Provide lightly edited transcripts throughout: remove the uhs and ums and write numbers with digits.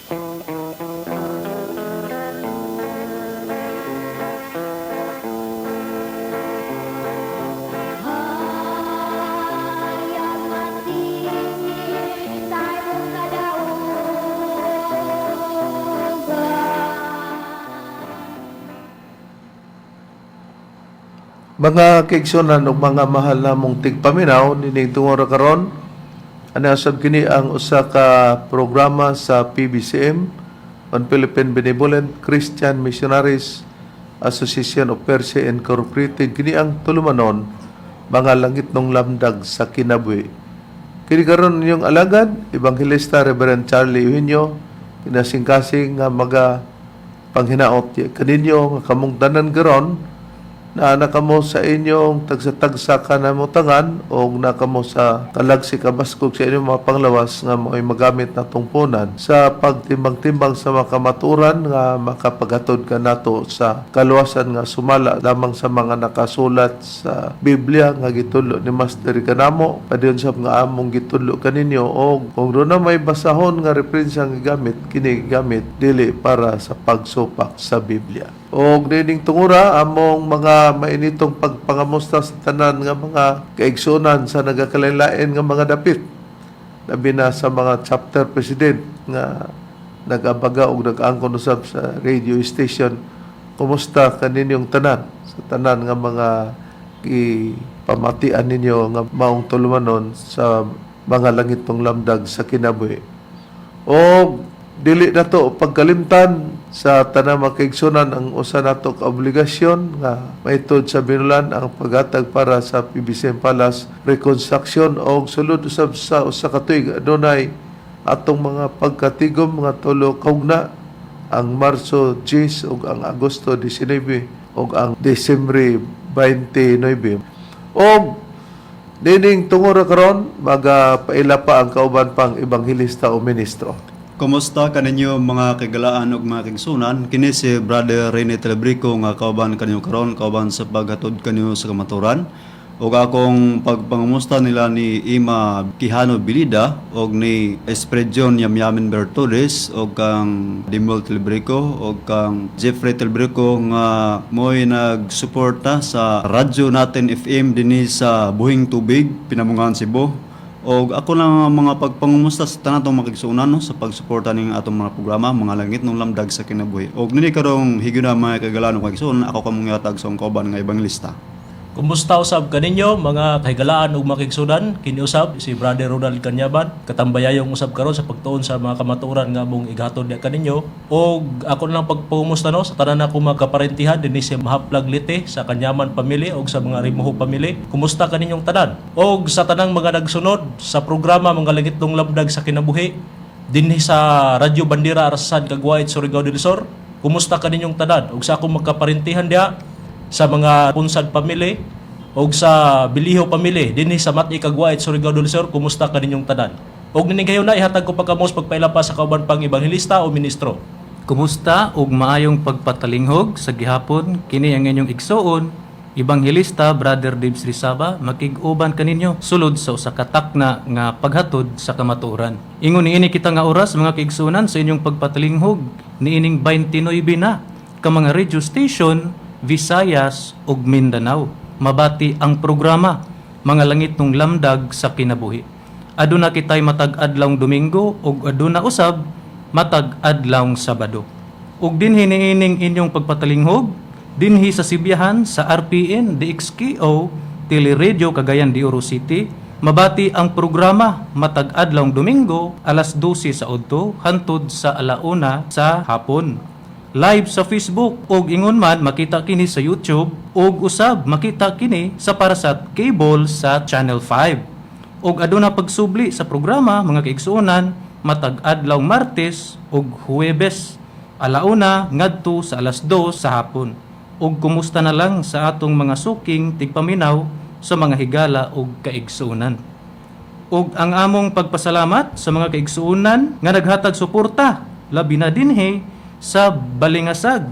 Hayag mati sa imong kadaugan. Mga kaigsunan ug mga mahal namong tigpaminaw, nining tungora karon, ana sab kini ang usa ka programa sa PBCM on Philippine Benevolent Christian Missionaries Association of Persia Incorporated. Kini ang tulumanon, Mga Langitnong Lamdag sa Kinabuhi. Kini karon inyong alagad, Ebanghelista Reverend Charlie Eugenio, kinasingkasing nga maga panghinaot kaninyo nga kamong tanan karon na kamo sa inyong tagsa-tagsa kanamutangan o na kamo sa kalagsi kabaskog sa inyong mga panglawas nga mo'y magamit na tungpunan sa pagtimbang-timbang sa mga kamaturan nga makapaghatod kanato sa kaluwasan nga sumala lamang sa mga nakasulat sa Biblia nga gitudlo ni Master kanamo, padayon sa nga among gitudlo kaninyo. O kung doon na may basahon nga referensya nga gigamit, kini gigamit dili para sa pagsupak sa Biblia. O nining tungura, among mga mainitong pagpangamusta sa tanan nga mga kaigsunan sa nagakalain-lain nga mga dapit, labi na sa mga chapter president nga nag-abaga og nag-angkon usab sa radio station. Kumusta kaninyong tanan sa tanan nga mga gipamatian ninyo nga maong tulumanon sa Mga Langitong Lamdag sa Kinabuhi? O dili nato pagkalimtan sa tanang mga kaigsunan ang usa nato ka obligasyon nga maitod sa binulan, ang paghatag para sa PBCM Palace reconstruction. Og sulod usab sa usa ka tuig, adunay atong mga pagkatigom mga tulo ka hugna, ang Marso 10 ug ang Agosto 19 ug ang Desembre 29. Og nining tungura karon, magapaila pa ang kauban pang ebanghelista o ministro. Kumusta kaninyo, mga kagalaan ug mga kaigsunan? Kini si Brother Rene Telebrico nga kauban kaninyo karon, kauban sa paghatod kaninyo sa kamaturan. Ug akong pagpangumusta nila ni Ima Quijano Bilida ug ni Espredion Yamyamin Bertoles ug kang Dimol Telebrico ug kang Jeffrey Telebrico nga mo'y nagsuporta sa Radyo Natin FM dinhi sa Buhing Tubig, Pinamungahan, Cebu. Og ako lang ang mga pagpangumusta sa tanan atong mga kaigsuonan, no, sa pagsuporta ning atong mga programa, Mga Langit ng Lamdag sa Kinabuhi. Og nini karong higayuna, mga kagalaan ug kaigsuonan, ako kamong yatag sa akong kauban nga ebanghilista. Kumusta usab kaninyo, mga kahigalaan ug mga kaigsunan? Kini usab si Brother Ronald Kanyaban, katambayayong usab karon sa pagtuon sa mga kamatuoran nga among ighatod diha kaninyo. Og ako na lang pagpangumusta, no, sa tanan nako mga kaparentihan dinhi sa Mahaplag, Leyte, sa Kanyaman family ug sa mga Rimuho family. Kumusta kaninyong tanan? Og sa tanang mga nagsunod sa programa Mga Langitnong Lamdag sa Kinabuhi dinhi sa Radyo Bandera Arasan, Cagwait, Surigao del Sur. Kumusta kaninyong tanan? Ug sa akong magkaparentihan diha sa mga Punsad family ug sa Biliho family dinhi sa Mati, Cagwait, Surigao del Sur, kumusta kaninyong tanan? Og nining na ihatag ko pagkamos pagpaila pa sa kauban pang ebanghelista o ministro. Kumusta ug maayong pagpatalinghog sa gihapon. Kini ang inyong igsuon, Ebanghelista Brother Dibs Rizaba, makig-uban kaninyo sulod sa usa ka takna nga paghatod sa kamatuoran. Ingon niini kita nga oras, mga kaigsuonan, sa inyong pagpatalinghog niining 29 na ka mga radio station Visayas ug Mindanao. Mabati ang programa Mga Langitnong Lamdag sa Kinabuhi. Aduna kitay matag adlawng Domingo ug aduna usab matag adlawng Sabado. Ug dinhi niining inyong pagpatalinghog dinhi sa Sibiahan sa RPN DXKO Teleradio, Cagayan de Oro City, mabati ang programa matag adlawng Domingo, alas 12 sa udto hantod sa alauna sa hapon. Live sa Facebook ug ingon man makita kini sa YouTube ug usab makita kini sa Parasat Cable sa Channel 5. Ug aduna pagsubli sa programa, mga kaigsuonan, matag adlaw Martes ug Huwebes, alauna ngadto sa alas 2 sa hapon. Ug kumusta na lang sa atong mga suking tigpaminaw sa mga higala ug kaigsuonan. Ug ang among pagpasalamat sa mga kaigsuonan nga naghatag suporta, labi na dinhi sa Balingasag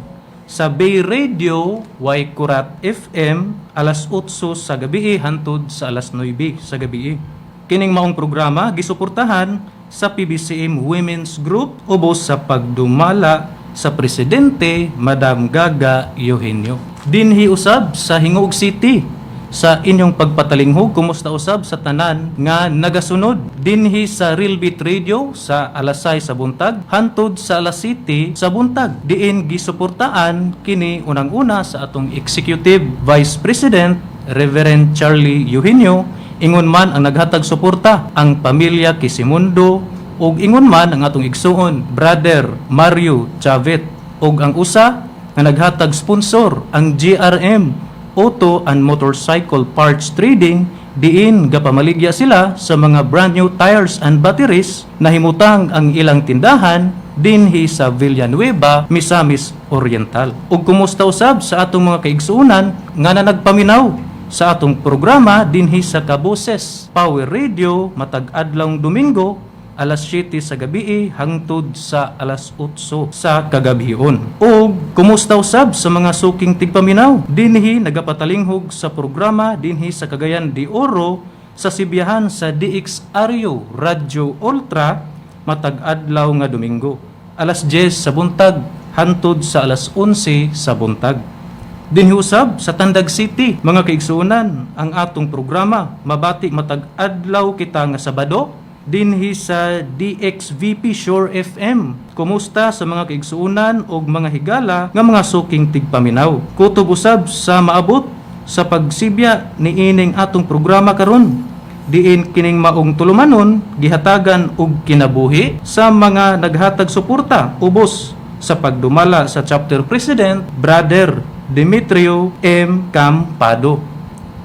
sa Bay Radio Waikurat FM, alas 8 sa gabi hantud sa alas 9 sa gabi. Kining maong programa gisuportahan sa PBCM Women's Group ubos sa pagdumala sa presidente, Madam Gaga Eugenio. Dinhi usab sa Gingoog City sa inyong pagpatalinghog, kumusta usab sa tanan nga nagasunod dinhi sa Real Beat Radio sa alas 6 sa buntag hantod sa alas 7 sa buntag, diin gisuportaan kini unang-una sa atong Executive Vice President, Reverend Charlie Eugenio, ingon man ang naghatag suporta ang pamilya Kisimundo, ug ingon man ang atong igsuon, Brother Mario Chavit, ug ang usa nga naghatag sponsor, ang GRM Auto and Motorcycle Parts Trading, diin gapamaligya sila sa mga brand new tires and batteries. Nahimutang ang ilang tindahan dinhi sa Villanueva, Misamis Oriental. Ug kumusta usab sa atong mga kaigsuonan nga na nagpaminaw sa atong programa dinhi sa Kaboses Power Radio matag adlawng Domingo, alas 7 sa gabi hangtod sa alas 8 sa kagabhion. Ug kumusta usab sa mga suking tigpaminaw dinhi nagapatalinghog sa programa dinhi sa Cagayan de Oro sa sibiyahan sa DXRU Radyo Ultra matag adlaw nga Domingo, alas 10 sa buntag hantod sa alas 11 sa buntag. Dinhi usab sa Tandag City, mga kaigsuonan, ang atong programa mabati matag adlaw kita nga Sabado dinhi sa DXVP Shore FM. Kumusta sa mga kaigsuonan og mga higala nga mga suking tigpaminaw? Kutob usab sa maabot sa pagsibya niining atong programa karon, diin kining maong tulumanon gihatagan og kinabuhi sa mga naghatag suporta ubos sa pagdumala sa chapter president, Brother Demetrio M. Campado,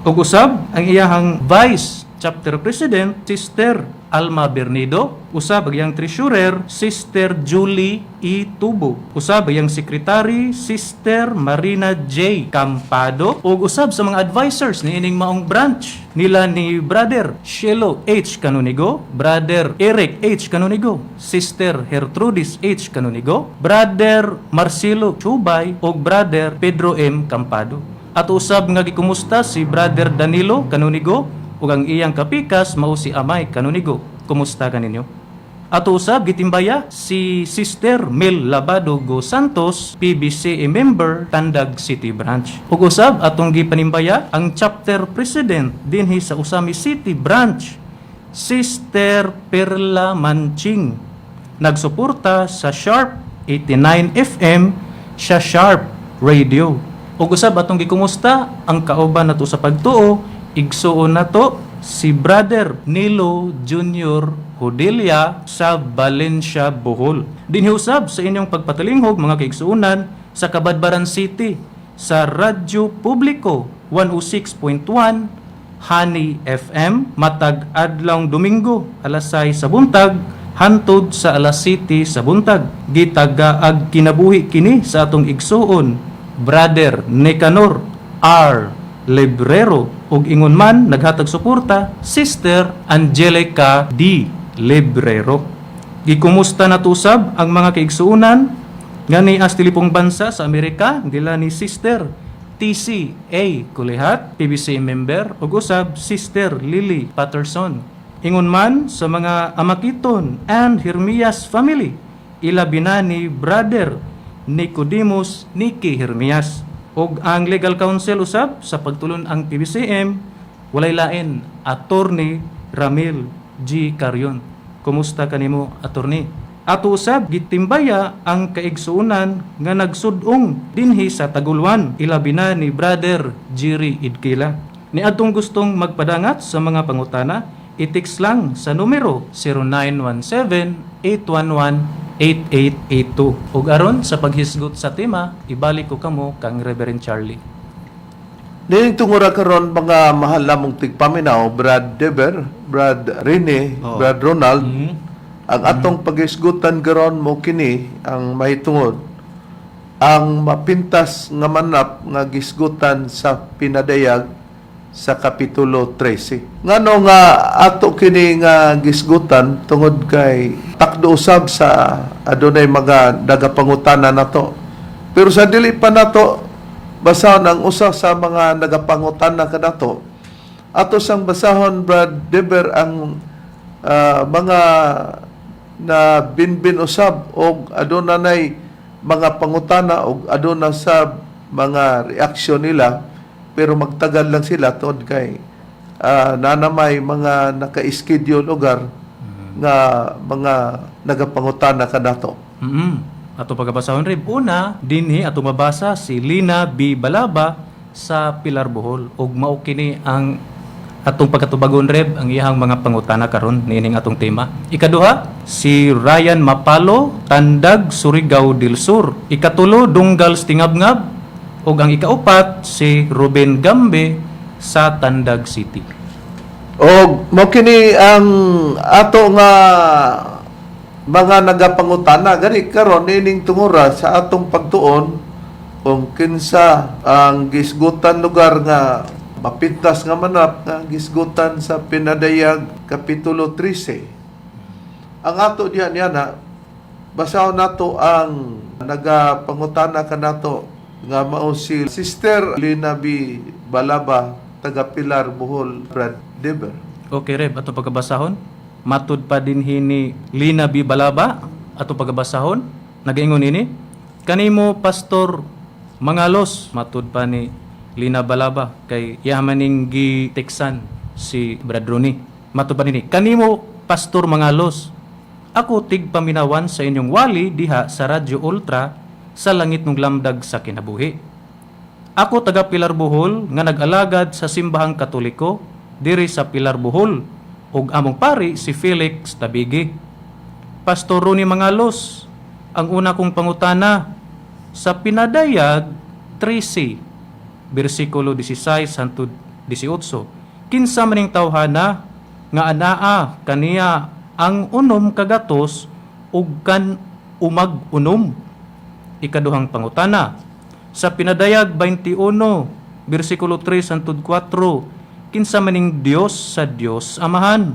ug usab ang iyahang vice chapter president, Sister Alma Bernido, usab ang iyang treasurer, Sister Julie E. Tubo, usab ang iyang secretary, Sister Marina J. Campado, ug usab sa mga advisors niining maong branch nila ni Brother Shelo H. Canonigo, Brother Eric H. Canonigo, Sister Gertrudis H. Canonigo, Brother Marcelo Chubay, ug Brother Pedro M. Campado. At usab nga gikumusta si Brother Danilo Canonigo ug ang iyang kapikas, mao si Amay Canonigo. Kumusta kaninyo? Ato usab gitimbaya si Sister Mel Labado Go Santos, PBCA member, Tandag City Branch. Ug usab atong gipanimbaya ang chapter president dinhi sa Ozamiz City Branch, Sister Perla Manching. Nagsuporta sa Sharp 89 FM sa Sharp Radio. Ug usab atong gikumusta ang kauban nato sa pagtuo, igsuon nato si Brother Nilo Junior Hudelia sa Valencia, Bohol. Dinhi usab sa inyong pagpatalinghog, mga kaigsuonan, sa Cabadbaran City sa Radyo Publiko 106.1 Honey FM matag adlawng Domingo, alas 6 sa buntag hantod sa alas 7 sa buntag. Gitagaag kinabuhi kini sa atong igsuon, Brother Nicanor R. Librero, ug ingon man naghatag suporta, Sister Angelica D. Librero. Gikumusta nato usab ang mga kaigsuonan nga ni Astilipong bansa sa Amerika dila ni Sister TC A. Kulihat, PBC member, ug usab Sister Lily Patterson. Ingon man sa mga Amakiton and Hermias family, ilabi na ni Brother Nicodemus Niki Hermias. Ug ang legal counsel usab sa pagtulon ang PBCM, walay lain, Attorney Ramil G. Carion. Kumusta kanimo, attorney? Ato usab gitimbaya ang kaigsuonan nga nagsudong dinhi sa Taguluan, ilabi na ni Brother Jerry Idkila. Ni atong gustong magpadangat sa mga pangutana, i-text lang sa numero 0917-811-8882. Ug aron sa paghisgot sa tema, ibalik ko kamo kang Reverend Charlie. Nining tungura karon, mga mahal namong tigpaminaw, Brad Dever, Brad Rene, Brad Ronald, ang atong pagisgutan karon mo kini ang mahitungod ang mapintas nga manap nga gisgutan sa Pinadayag sa Kapitulo 13. Ngano nga ato kini nga gisgutan? Tungod kay takdo usab sa adunay mga nagapangutana nato. Pero sa dili pa nato basahon ang usa sa mga nagapangutana kanato, ato sang basahon, Brad Deber, ang mga Na binbin usab og aduna nay mga pangutana og aduna sa mga reaksyon nila, pero magtagal lang sila tungod kay nanamay mga naka-schedule lugar nga mga nagapangutana kanato. Ato pagabasahon, Rib. Una, dinhi ato mabasa si Lina B. Balaba sa Pilar, Bohol. Ug mao kini ang atong pagkatubagon, Reb, ang iyang mga pangutana karon niining atong tema. Ikaduha, si Ryan Mapalo, Tandag, Surigao del Sur. Ikatulo, Dunggal Stingabngab. Ug ang ikaupat, si Ruben Gambe sa Tandag City. Og mao kini ang ato nga mga nagapangutana gani karon nining tungura sa atong pagtuon kung kinsa ang gisgutan lugar nga mapintas nga manap nga gisgutan sa Pinadayag kapitulo 13. Ang ato diyan niya na basahon nato ang nagapangutana kanato nga mao si Sister Lina B. Balaba, taga Pilar, Bohol, Brad Deber. Okay, Reb, ato pagkabasahon. Matud pa din hini Lina B. Balaba, ato pagkabasahon. Nagaingon ini, "Kanimo Pastor Mangalos," matud pa ni Lina Balaba kay iya maning giteksan si Brad Ronnie. Matud pa nini, "Kanimo Pastor Mangalos. Ako tigpaminawan sa inyong wali diha sa Radyo Ultra sa langit ng lamdag sa kinabuhi. Ako taga Pilar Bohol nga nag-alagad sa simbahang Katoliko diri sa Pilar Bohol ug among pari si Felix Tabigi. Pastor Ronnie Mangalos, ang una kong pangutana sa Pinadayag 13 bersikulo 16 hangtod 18. Kinsa maning tawhana nga anaa kaniya ang unom kagatos ug kan umag unom? Ikaduhang pangutana sa Pinadayag 21 bersikulo 3 hangtod 4, kinsa maning Dios sa Dios Amahan,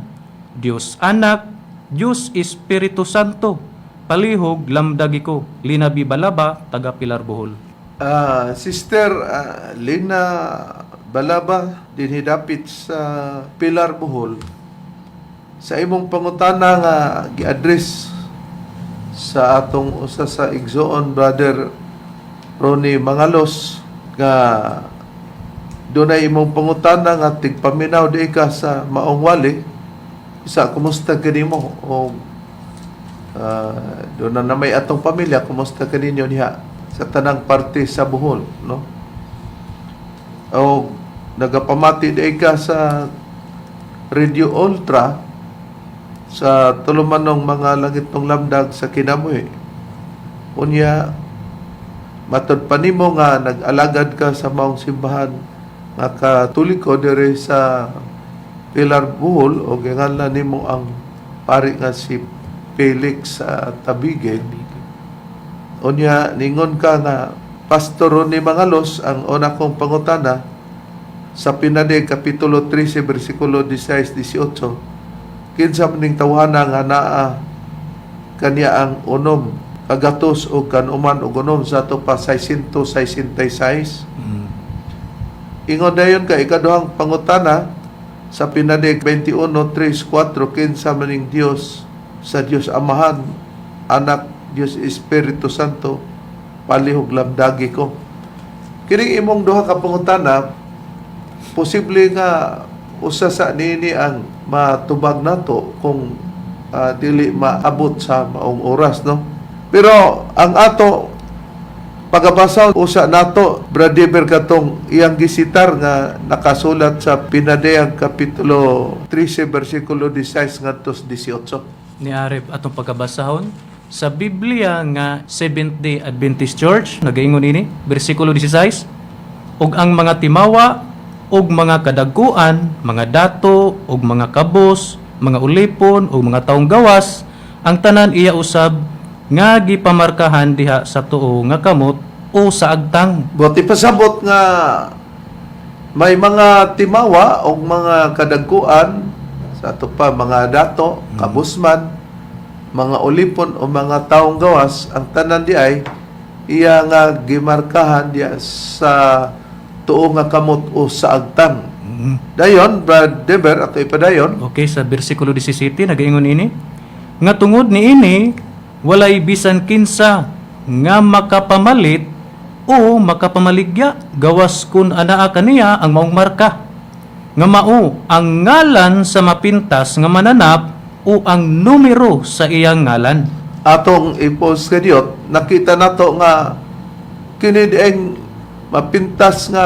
Dios Anak, Dios Espiritu Santo? Palihog lamdagi ko. Lina B. Balaba, taga Pilar Bohol." Sister Lina Balaba dinhi dapit sa Pilar, Bohol, sa imong pangutana nga gi-address sa atong usa sa igsoon, Brother Ronnie Mangalos, nga dunay imong pangutana nga tigpaminaw di ka sa maong wali isa, kumusta kanimo o doon na may atong pamilya, kumusta kaninyo diha sa tanang parte sa Bohol, no? O nagapamati di ka sa Radio Ultra sa tulumanong mga langitnong lamdag sa kinabuhi. Unya, matod pa nimo nga nag-alagad ka sa maong simbahan nga Katoliko diri sa Pilar Bohol o giangalan nimo ang pari nga si Felix sa Tabige. Unya, ningon ka nga, "Pastor Ronnie Mangalos, ang una kong pangutana sa Pinadayag Kapitulo 13 versikulo 16 18, kinsa maning tawhana nga naa kaniya ang unom kagatos o kanuman og unom sa ato pa 666?" Ingon dayon ka, ikaduhang pangutana sa Pinadayag 21 3 4, kinsa maning Dios sa Dios Amahan, Anak, Dios Espiritu Santo? Palihog lamdagi ko. Kining imong duha ka pangutana, posible nga usa sa niini ang matubag nato kung dili maabot sa maong oras, no? Pero ang ato pagabasa usa nato, Brother, katong iyang gisitar nga nakasulat sa Pinadayag kapitulo 13 bersikulo 16 ngadto 18. Ni Areb atong pagkabasahon sa Biblia nga Seventh Day Adventist Church, nagaingon ini bersikulo 16, "Ug ang mga timawa ug mga kadagkuan, mga dato ug mga kabos, mga ulipon ug mga taong gawas, ang tanan iya usab nga gipamarkahan diha sa tuo nga kamot o sa agtang." Buot ipasabot nga may mga timawa o mga kadagkuan sa ato pa mga dato, kabusman, mga ulipon o mga taong gawas, ang tanan di ay iya nga gimarkahan diya sa tuo nga kamot o sa agtang. Dayon, Brad Deber, ato ipadayon. Okay, sa bersikulo 17, nagaingon ini, Nga tungod niini walay bisan kinsa nga makapamalit o makapamaligya gawas kun anaa kaniya ang maong marka nga mao ang ngalan sa mapintas nga mananap o ang numero sa iyang ngalan. Atong i-post kadiyot, nakita nato nga kini dieng mapintas nga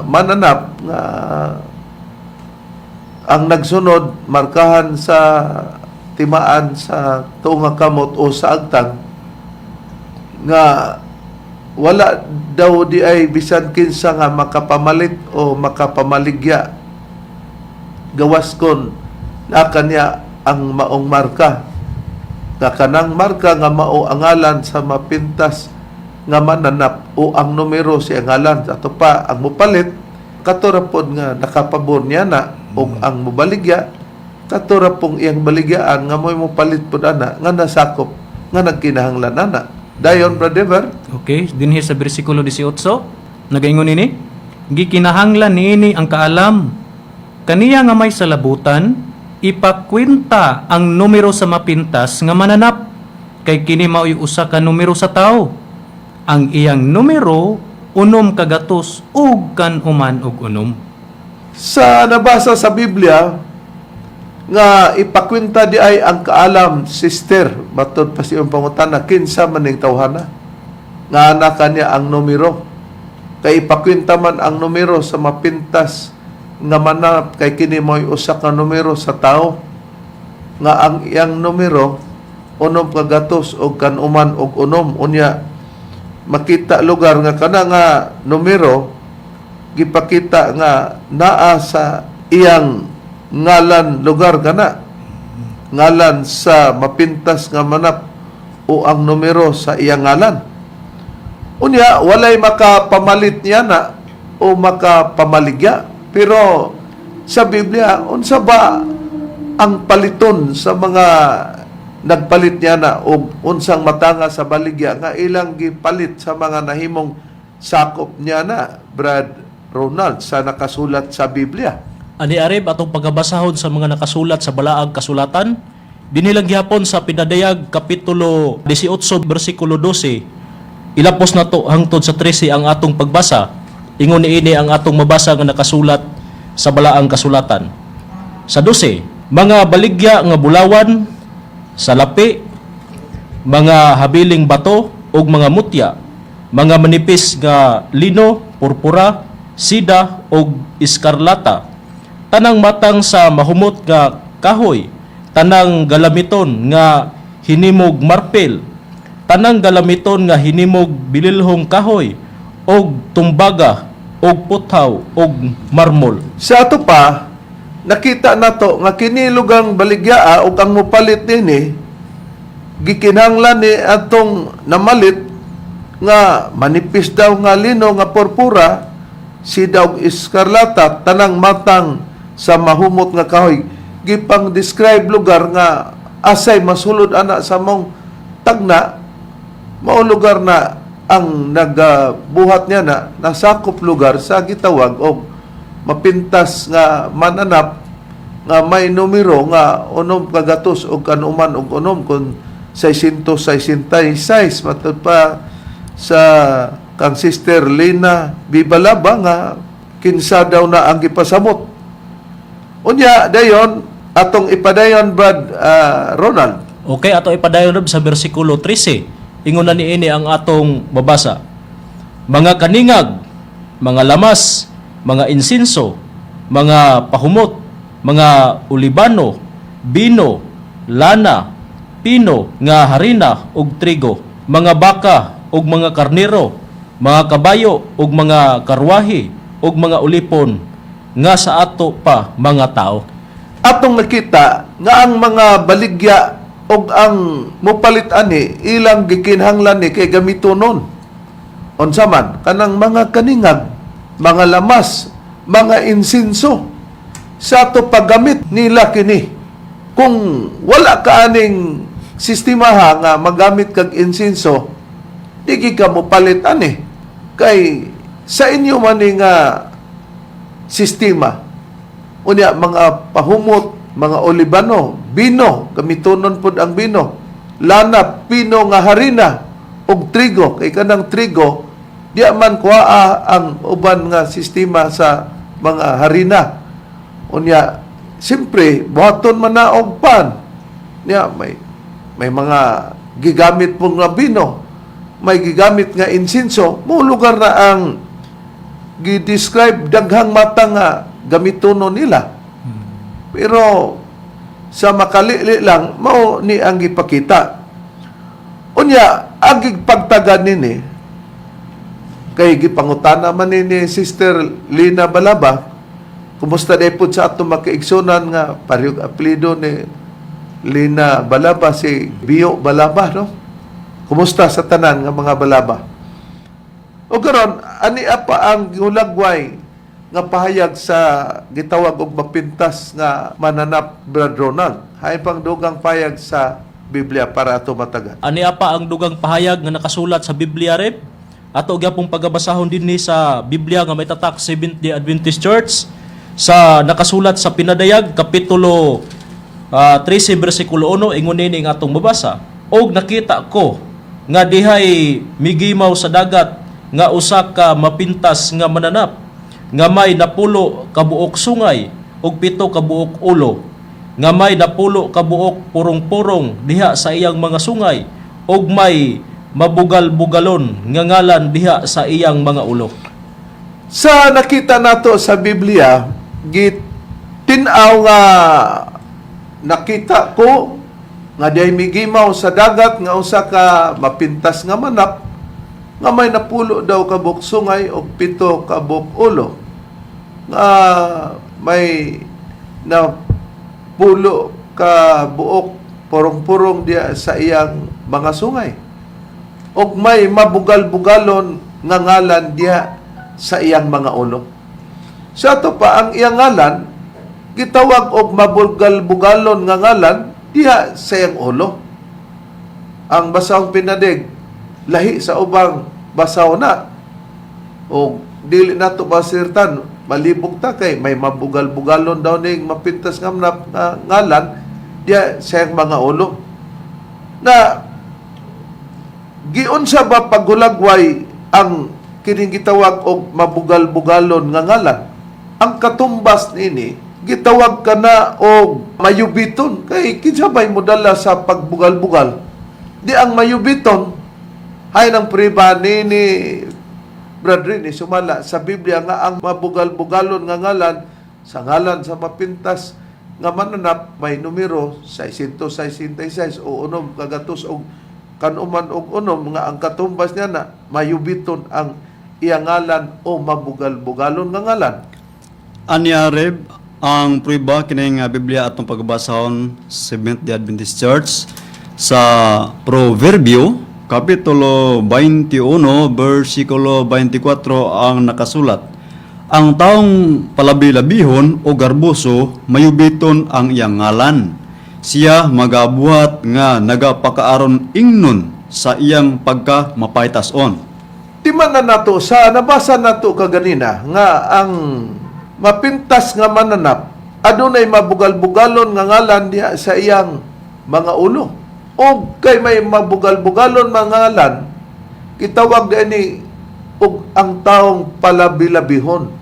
mananap nga ang nagsunod markahan sa timaan sa tuo nga kamot o sa agtang, nga wala daw di ay bisan kinsa nga makapamalit o makapamaligya gawas kon na kanya ang maong marka, nga kanang marka nga mao ang ngalan sa mapintas nga mananap o ang numero sa ngalan. Ato pa, ang mupalit, kato ra pod nga nakapabor niya na, ug ang mubaligya, kato ra pong iyang baligyaan nga mo'y mupalit pod ana nga nasakop nga nagkinahanglan ana. Dayon, Brother Ver. Okay, dinhi sa bersikulo 18, nagaingon ini, gikinahanglan niini ang kaalam. Kaniya nga may salabutan, ipakwenta ang numero sa mapintas nga mananap, kay kini mao'y usa ka numero sa tao. Ang iyang numero 996. Sa nabasa sa Biblia nga ipakwenta di ay ang kaalam, sister, matod pa siyang pangutana, kinsa man ning tawhana nga ana kanya ang numero? Kay ipakwenta man ang numero sa mapintas nga manap, kay kini mo'y usa ka numero sa tao, nga ang iyang numero 996. Unya makita lugar nga kana nga numero gipakita nga naa sa iyang ngalan lugar, kana ngalan sa mapintas nga manap o ang numero sa iyang ngalan. Unya walay makapamalit niya na o makapamaligya. Pero sa Biblia, unsa ba ang paliton sa mga nagpalit niya na o unsang matanga sa baligya nga ilang gipalit sa mga nahimong sakop niya na, Brad Ronald, sa nakasulat sa Biblia? Ani Areb, atong pagkabasahon sa mga nakasulat sa balaang kasulatan, dinhi lang gihapon sa Pinadayag kapitulo 18 bersikulo 12. Ilapos nato hangtod sa 13 ang atong pagbasa. Ingon niini ang atong mabasa nga nakasulat sa balaang kasulatan. Sa 12, mga baligya nga bulawan, salapi, mga habiling bato ug mga mutya, mga manipis nga lino, purpura, sida ug iskarlata, tanang matang sa mahumot nga kahoy, tanang galamiton nga hinimog marpil, tanang galamiton nga hinimog bililhong kahoy, ug tumbaga, ug puthaw, ug marmol. Sa ato pa, nakita nato nga kini lugang baligyaa ug ang mopalit nini, gikinahanglan ni atong namalit nga manipis daw nga lino nga purpura, sida og iskarlata, tanang matang sa mahumot nga kahoy. Gipang describe lugar nga asay masulod ana sa mong tagna, mao lugar na ang nagabuhat niya na nasakop lugar sa gitawag og mapintas nga mananap nga may numero nga 996 kon 666, matud pa sa kang Sister Lina Bibalaba nga kinsa daw na ang gipasamot. Unya dayon atong ipadayon, Brad Ronald. Okay, ato ipadayon Rob, sa bersikulo 13. Ingon na niini ang atong mabasa. Mga kaningag, mga lamas, mga insinso, mga pahumot, mga olibano, bino, lana, pino nga harina ug trigo, mga baka ug mga karnero, mga kabayo ug mga karwahe ug mga ulipon nga sa ato pa mga tao. Atong nakita nga ang mga baligya og ang mopalit ani, ilang gikinahanglan ni kay gamitonon. Unsa man kanang mga kaningag, mga lamas, mga insinso, sa ato paggamit nila kini. Kung wala ka aning sistema ha nga magamit kag insinso, di gid ka mopalit ani, kay sa inyo man ni nga sistema. Unya mga pahumot, mga olibano, bino, gamitonon pod ang bino, lana, pino nga harina, ug trigo. Kay kanang trigo, di man kuhaa ang uban nga sistema sa mga harina. Unya, siyempre, buhaton man na og pan. Nya, may mga gigamit pong nga bino, may gigamit nga insinso, mo lugar na ang gi-describe daghang mata nga gamitono nila. Pero sa makalili lang mao ni ang gipakita. Unya, ang gipagtaga nini kay gipangutana man ni Sister Lina Balaba, kumusta day pud sa atong makaigsunan nga parehong apelyido ni Lina Balaba, si Bio Balaba, no? Kumusta sa tanan nga mga Balaba? O karon, ani pa ang gihulagway nga pahayag sa gitawag og mapintas nga mananap, Brad Ronald? Hay pang dugang pahayag sa Biblia para ato matagan. Ani pa ang dugang pahayag nga nakasulat sa Biblia, Rep. Ato gyapong pagabasahon dinhi sa Biblia nga may tatak Seventh-day Adventist Church sa nakasulat sa Pinadayag kapitulo 13 bersikulo 1, ingon nini ang atong mabasa. "Og nakita ko nga dihay migimaw sa dagat nga usa ka mapintas nga mananap nga may 10 ka buok sungay ug 7 ka buok ulo, nga may 10 ka buok purong-purong diha sa iyang mga sungay ug may mabugal-bugalon nga ngalan diha sa iyang mga ulo." Sa nakita nato sa Biblia, gitin-aw nga nakita ko nga diay migimaw sa dagat nga usa ka mapintas nga manap nga may 10 daw ka buok sungay og 7 ka buok ulo, nga may 10 ka buok purong-purong diya sa iyang mga sungay og may mabugal-bugalon nga ngalan diha sa iyang mga ulo. Sa ato pa ang iyang ngalan gitawag og mabugal-bugalon nga ngalan diha sa iyang ulo. Ang basahong pinadig lahi sa ubang basaw na. O dili nato masirtan, malibog ta kay may mabugal-bugalon daw ning mapintas nga ngalan diha sa iyang mga ulo. Na giunsa ba paghulagway ang kining gitawag og mabugal-bugalon nga ngalan? Ang katumbas nini, gitawag ka na og mayubiton, kay kinsa bay modala sa pagbugal-bugal? Di ang mayubiton hay ng priba ni Brad Rini, sumala sa Biblia nga ang mabugal-bugalon nga ngalan sa ngalan sa mapintas nga mananap may numero 666 o 600 og kanuman og 6, nga ang katumbas niya na mayubiton ang iyang ngalan o mabugal-bugalon nga ngalan. Anya, Reb, ang prueba kining Biblia atong pagbasahon, Seventh Day Adventist Church, sa Proverbio kapitulo 21 bersikulo 24 ang nakasulat. "Ang taong palabi-labihon o garboso, mayubiton ang iyang ngalan. Siya magabuhat nga nagapakaaron ingnon sa iyang pagka mapaytason." Timan na nato sa nabasa nato kaganina nga ang mapintas nga mananap adunay mabugal-bugalon nga ngalan diha sa iyang mga ulo. Og kay may mabugal-bugalon mga ngalan, gitawag ni og ang taong palabilabihon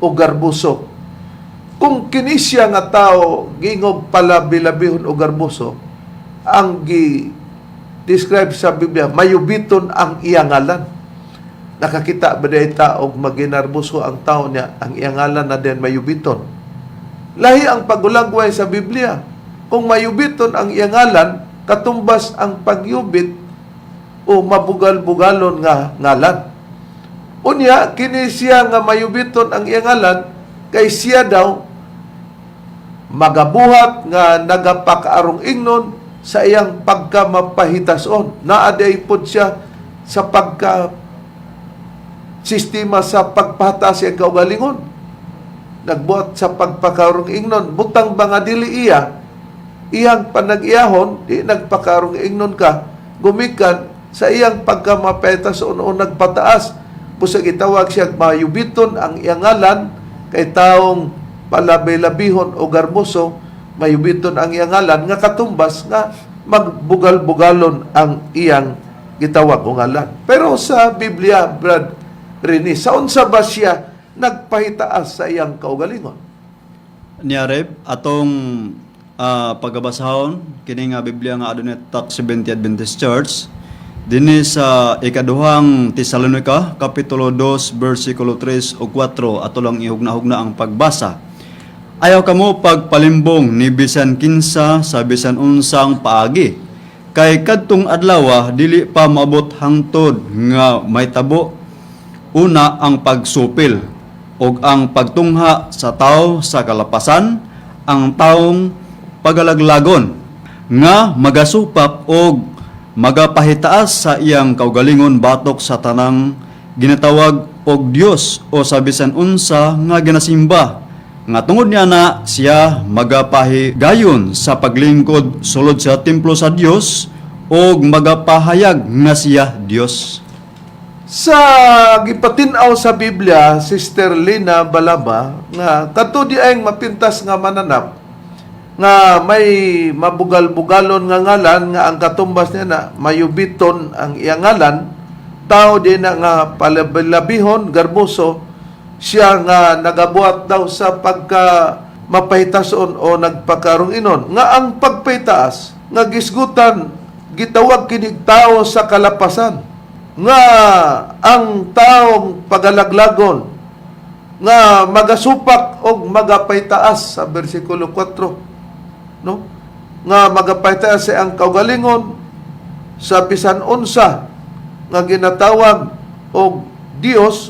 o garbuso. Kung kini siya nga tao gingog palabilabihon o garbuso, ang gi describe sa Biblia, mayubiton ang iyang ngalan. Nakakita ba day ta og maginarbuso ang tao niya, ang iyang ngalan na din mayubiton? Lahi ang pagulagway sa Biblia. Kung mayubiton ang iyang ngalan, katumbas ang pagyubit o mabugal-bugalon nga ngalan. Unya, kini siya nga mayubiton ang iyang ngalan, kay siya daw magabuhat nga nagapakaarong ingnon sa iyang pagkamapahitason. Naaday pod siya sa pagka sistema sa pagpahatas iyang kaugalingon. Nagbuhat sa pagpakarong ingnon. Butang ba nga dili iya, iyang panag-iyahon, di nagpakarong ingnon ka, gumikan sa iyang pagkamapetason o nagpataas. Busag itawag siya mayubiton ang iyang ngalan kay taong palabi-labihon o garboso. Mayubiton ang iyang ngalan nga katumbas nga magbugal-bugalon ang iyang gitawag o ngalan. Pero sa Biblia, Brad Rene, sa unsa ba siya nagpahitaas sa iyang kaugalingon? Niya Reb, atong pagabasahon kini nga Biblia nga adunay tatak 70 Adventist Church dinhi sa ikaduhang Tesalonica kapitulo 2 bersikulo 3 ug 4, ato lang ihugna-hugna ang pagbasa. Ayaw kamo pagpalimbong ni bisan kinsa sa bisan unsang paagi. Kay kadtong adlaw dili pa maabot hangtod nga mahitabo una ang pagsupil ug ang pagtungha sa tao sa kalapasan, ang taong pagalaglagon nga magasupak og magapahitaas sa iyang kaugalingon batok sa tanang ginatawag og Dios o sa bisan unsa nga ginasimba, nga tungod niya na siya magapahigayon sa paglingkod sulod sa templo sa Dios og magapahayag nga siya Dios. Sa gipatin-aw sa Biblia, Sister Lina Balaba, nga kadto di ay mapintas nga mananap nga may mabugal-bugalon nga ngalan nga ang katumbas niya na mayubiton ang iyang ngalan, tao di na nga palabilabihon, garboso, siya nga nagabuhat daw sa pagka mapahitason o nagpakarong inon nga ang pagpahitaas nga gisgutan gitawag kinig tao sa kalapasan nga ang taong pagalaglagon nga magasupak og magapaytaas sa bersikulo 4, no, nga magapaytaas sa ang kaugalingon sa bisan unsa nga ginatawag og Dios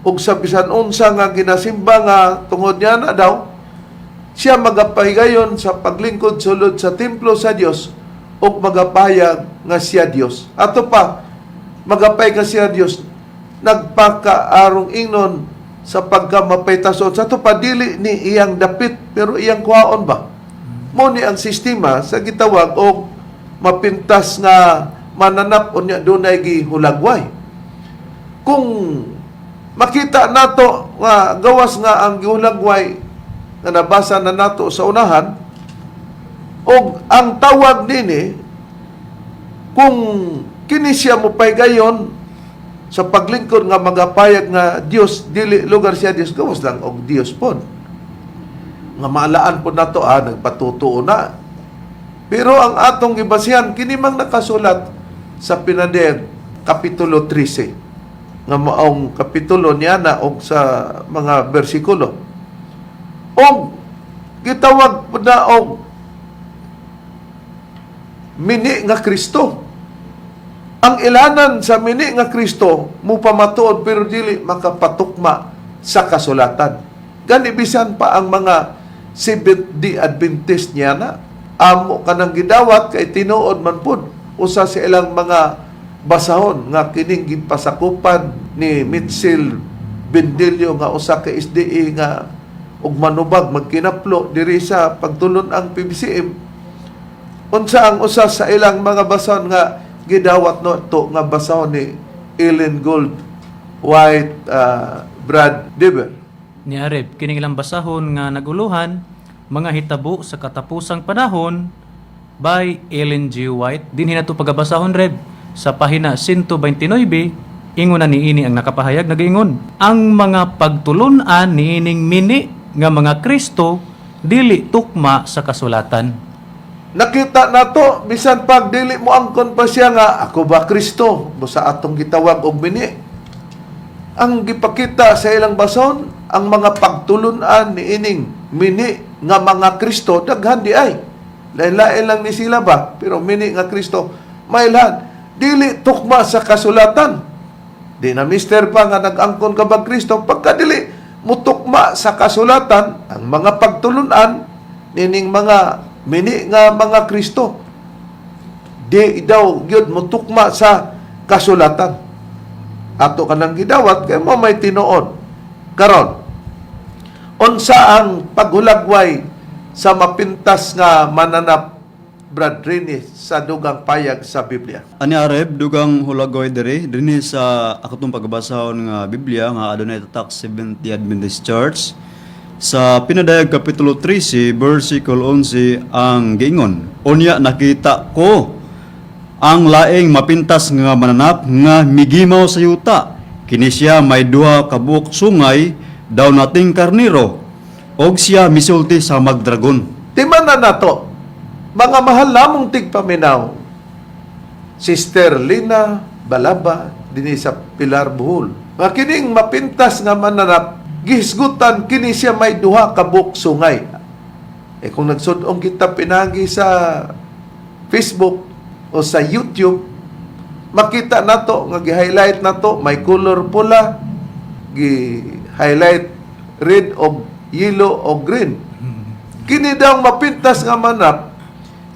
ug sa bisan unsa nga ginasimba nga tungod niya na daw siya magapahigayon sa paglingkod sulod sa templo sa Dios ug magapahayag nga siya Dios. Ato pa magapay nga siya Dios, nagpakaarong ingnon sa pagka mapaytason. Sa ato pa dili ni iyang dapit pero iyang kuhaon ba. Mo ni ang sistema sa gitawag og mapintas nga mananap, unya dunay gihulagway. Kung makita nato nga gawas nga ang gihulagway nga nabasa na nato sa unahan og ang tawag nini, kung kini siya mopahigayon sa paglingkod nga magapayag nga Dios, dili lugar siya Dios, gawas lang og Dios pod nga maalaan po nato, nagpatutuo na. Pero ang atong gibasihan kini mang nakasulat sa Pinader kapitulo 13 nga maong kapitulo niya na og sa mga bersikulo og gitawag po na og mini nga Kristo. Ang ilanan sa mini nga Kristo mupamatuod pero dili makapatukma sa kasulatan. Gani bisan pa ang mga Seventh-day Adventist niya na amo kanang gidawat kay tinuod man pud usa sa ilang mga basahon nga kining gipasakupan ni Mitchell Bendilio nga usa ka SDA nga og manubag magkinaplo diri sa pagtulon ang PBCM. Unsa ang usa sa ilang mga basahon nga gidawat no to nga basahon ni Ellen Gould White, Brad Dever? Ni Areb, kining ilang basahon nga naguluhan, "Mga Hitabo sa Katapusang Panahon" by Ellen G. White. Dinhi nato pagabasahon, Reb, sa pahina 129, ingon na niini ang nakapahayag nagaingon: "Ang mga pagtulunan niining mini nga mga Kristo dili tukma sa kasulatan." Nakita nato bisan pag dili mo angkon pa siya nga ako ba Kristo busa atong gitawag og mini. Ang gipakita sa ilang bason, ang mga pagtulunan ni ining mini nga mga Kristo daghan di ay. Lain-lain lang ni sila ba, pero mini nga Kristo mailhan dili tukma sa kasulatan. Di na mister pa nga nag-angkon ka ba Kristo pagka dili mutukma sa kasulatan ang mga pagtulunan nining mga mini nga mga Kristo. Di daw gyud mutukma sa kasulatan. Ato kanang gidawat kay mo may tinuod. Karon, unsa ang paghulagway sa mapintas nga mananap, Brad Rene, sa dugang payag sa Biblia? Ani Areb, dugang hulagoy diri dinhi sa akong pagbasahon nga Biblia nga adunay tatak Seventh-day Adventist Church. Sa Pinadayag Kapitulo 13, versikulo 11 ang giingon, "Unya nakita ko ang laing mapintas nga mananap nga migimaw sa yuta. Kini siya may duha ka buok sungay daw nating karniro, og siya misulti sa magdragon." Timan na nato, mga mahal namong tigpaminaw, Sister Lina Balaba, dinhi sa Pilar, Bohol. Nga kining mapintas nga mananap, gihisgutan kini siya may duha ka buok sungay. Eh kung nagsud-ong kita pinagi sa Facebook o sa YouTube, makita nato nga gi-highlight nato may color pula, gi-highlight red o yellow o green. Kini daw mapintas nga manap,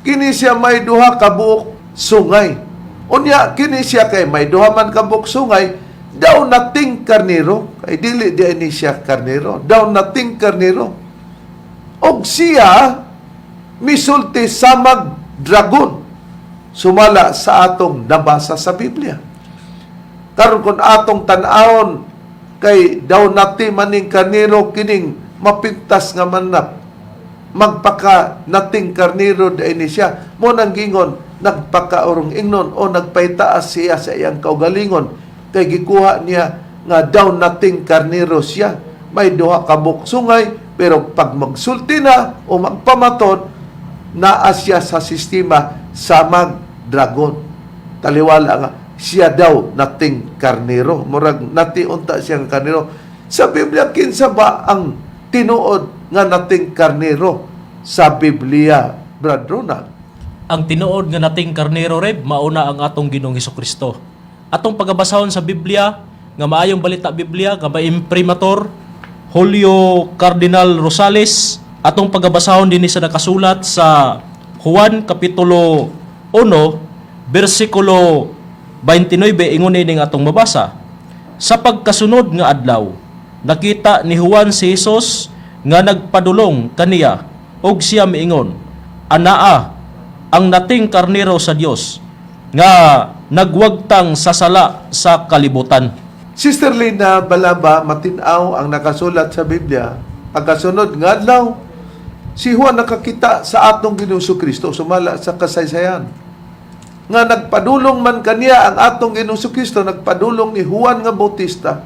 kini siya may duha ka buok sungay. Unya kini siya kay may duha man ka buok sungay, daw nating karnero, kay dili di ni siya karnero, daw nating karnero. Og siya misulti samag dragon sumala sa atong nabasa sa Biblia. Karon kung atong tan-awon kay daw nati maning karnero kining mapintas nga manap, magpaka nating karnero diay ni siya. Mo nang gingon nagpakaurong ingnon o nagpaytaas siya sa iyang kaugalingon kay gikuha niya nga daw nating karnero siya, may duha ka buok sungay, pero pag magsulti na o magpamatod, naa siya sa sistema samag dragon. Taliwala nga siya daw nating karnero, murag nati unta siyang karnero. Sa Biblia, kinsa ba ang tinuod nga nating karnero sa Biblia, Brad Ronald? Ang tinuod nga nating karnero, Reb, mauna ang atong Ginoong Kristo. Atong pagabasahon sa Biblia nga Maayong Balita Biblia nga may imprimatur Julio Cardinal Rosales, atong pagabasahon dinhi sa nakasulat sa Juan Kapitulo 1 bersikulo 29, ingon ini nga atong mabasa. "Sa pagkasunod nga adlaw, nakita ni Juan si Jesus nga nagpadulong kaniya ug siya miingon, 'Anaa ang nating karnero sa Dios nga nagwagtang sa sala sa kalibutan.'" Sister Lina Balaba, matinaw ang nakasulat sa Biblia. Pagkasunod nga adlaw, si Juan nakakita sa atong Ginoong Kristo sumala sa kasaysayan. Nga nagpadulong man kaniya ang atong Ginoong Kristo, nagpadulong ni Juan nga Bautista.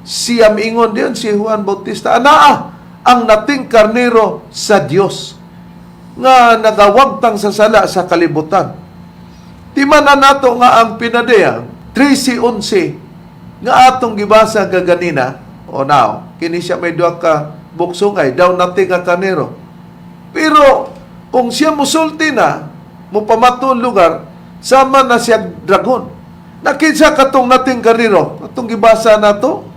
Siya miingon diyon si Juan Bautista, "Anaa ang nating karnero sa Dios nga nagawagtang sa sala sa kalibutan." Timan na nato nga ang Pinadayag 13:11 nga atong gibasa gaganina o now, kini siya may duha ka buok sungay, daw nati nga karnero. Pero kung siya musulti na, mupamato lugar, sama na siya dragon. Nakinsa katong nating karnero? Atong gibasa nato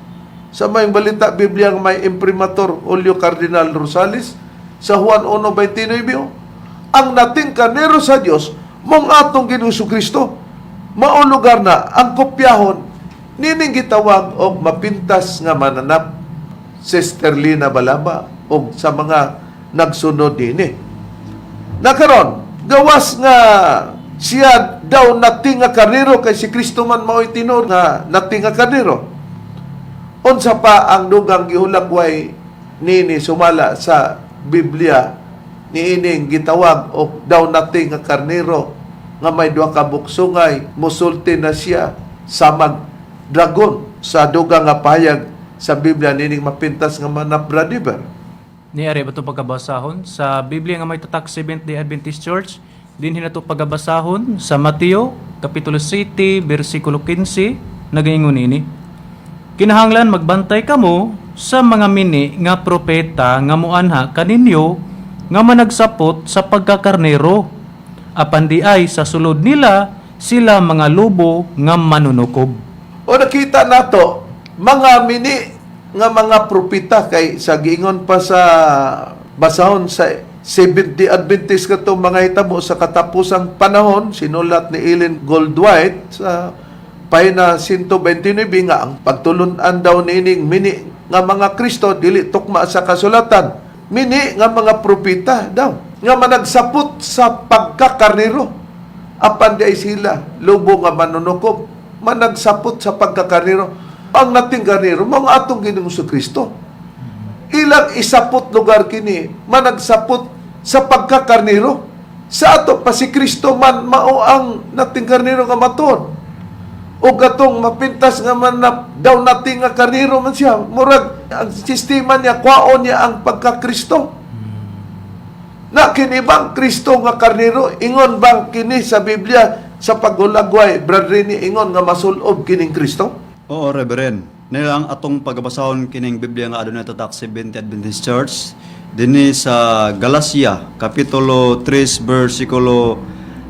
sa Maayong Balita Biblia nga may imprimatur Julio Cardinal Rosales sa Juan 1:29. Ang nating karnero sa Dios mong atong Ginoong Kristo. Mao lugar na ang kopyahon nining gitawag og mapintas nga mananap, Sister Lina Balaba og sa mga nagsunod dinhi. Nakaron, gawas nga siya daw nating nga karnero kay si Kristo man mao'y tinuod nga nating nga karnero. Unsa pa ang dugang gihulakway nini sumala sa Biblia niining gitawag og daw nating nga karnero nga may duha ka buok sungay, musulti na siya samag dragon sa dugang nga pahayag sa Biblia nining mapintas nga manap, Brother? Ni ari ba ito pagkabasahon sa Biblia nga may tatak Seventh Day Adventist Church, dinhi nato pagabasahon sa Mateo Kapitulo 7 bersikulo 15, nagaingon ini, "Kinahanglan magbantay kamo sa mga mini nga propeta nga muanha kaninyo nga managsapot sa pagkakarnero apan di ay sa sulod nila sila mga lobo nga manunukob." O nakita nato mga mini nga mga propeta kay sa giingon pa sa basahon sa Seventh Day Adventist katong mga hitabo sa katapusang panahon, sinulat ni Ellen Goldwhite sa pahina 129 nga ang pagtulun-an daw niining mini nga mga Kristo dili tukma sa kasulatan. Mini nga mga propeta daw nga managsapot sa pagkakarnero apan di ay sila lobo nga manunukob, managsapot sa pagkakarnero. Ang nating karnero mao ang atong Ginoong Kristo. Ilang isapot lugar kini managsapot sa pagkakarniro. Sa ato pa si Kristo man mao ang nating karniro nga matuod. O katong mapintas nga manap daw nating nga karniro man siya. Murag ang sistema niya, kwaon niya ang pagkakristo. Na kini bang Kristo nga karniro? Ingon bang kini sa Biblia sa paghulagway, Brad Rene, ingon nga masulob kining Kristo? Oo, Reverend. Nila ang atong pagbasahon kining Biblia nga adunay tatak Seventh Adventist Church dinhi sa Galacia kapitulo 3 bersikulo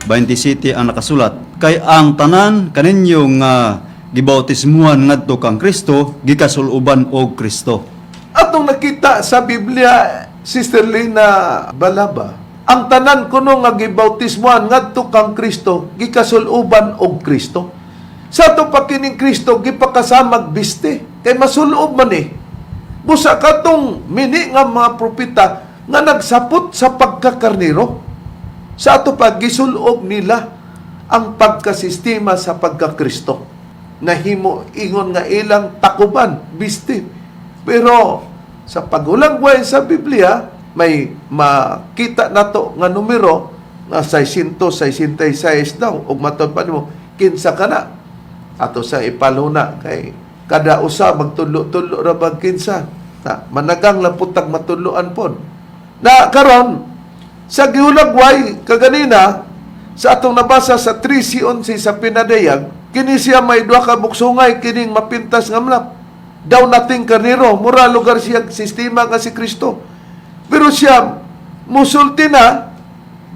27 ang nakasulat. Kay ang tanan kaninyo nga gibautismuhan ngadto kang Kristo gikasuluban og Kristo. Atong nakita sa Biblia, Sister Lina Balaba, ang tanan kuno nga gibautismuhan ngadto kang Kristo, gikasuluban og Kristo. Sa ato pa kining Kristo gipakasamag biste, kay masulob man eh. Busa katong mini nga mga propeta nga nagsapot sa pagkakarniro. Sa ato pa gisulob nila ang pagkasistema sa pagkakristo. Nahimo ingon nga ilang takuban, biste. Pero sa paghulagway sa Biblia, may makita nato nga numero nga 666 daw ug matud pa nimo kinsa kana ato sa ipaluna kay kada usa magtulo-tulo ra bag kinsa na managang lang pud tag matuluan pod na karon sa gihulagway kaganina sa atong nabasa sa 3:11 sa pinadayag, kini siya may duha ka buksungay kining mapintas nga mlap. Daw nating karniro, mura lugar siya sistema nga si Kristo. Pero siya musulti na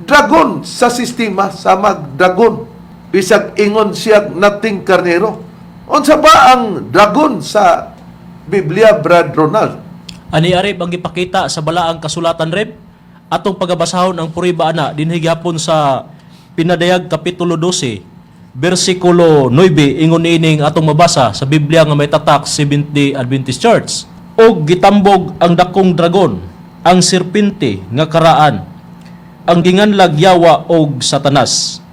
dragon sa sistema sama dragon. Bisag ingon siya nating karniro. Unsa ba ang dragon sa Biblia, Brad Ronald? Ani Areb ang gipakita sa balaang kasulatan, Reb? Atong pagabasahon ang puriba ana dinhi gihapon sa Pinadayag kapitulo 12 bersikulo 9, ingon niining atong mabasa sa Biblia nga may tatak Seventh-day Adventist Church. Og gitambog ang dakong dragon, ang serpente nga karaan, ang ginganlag Yawa og Satanas,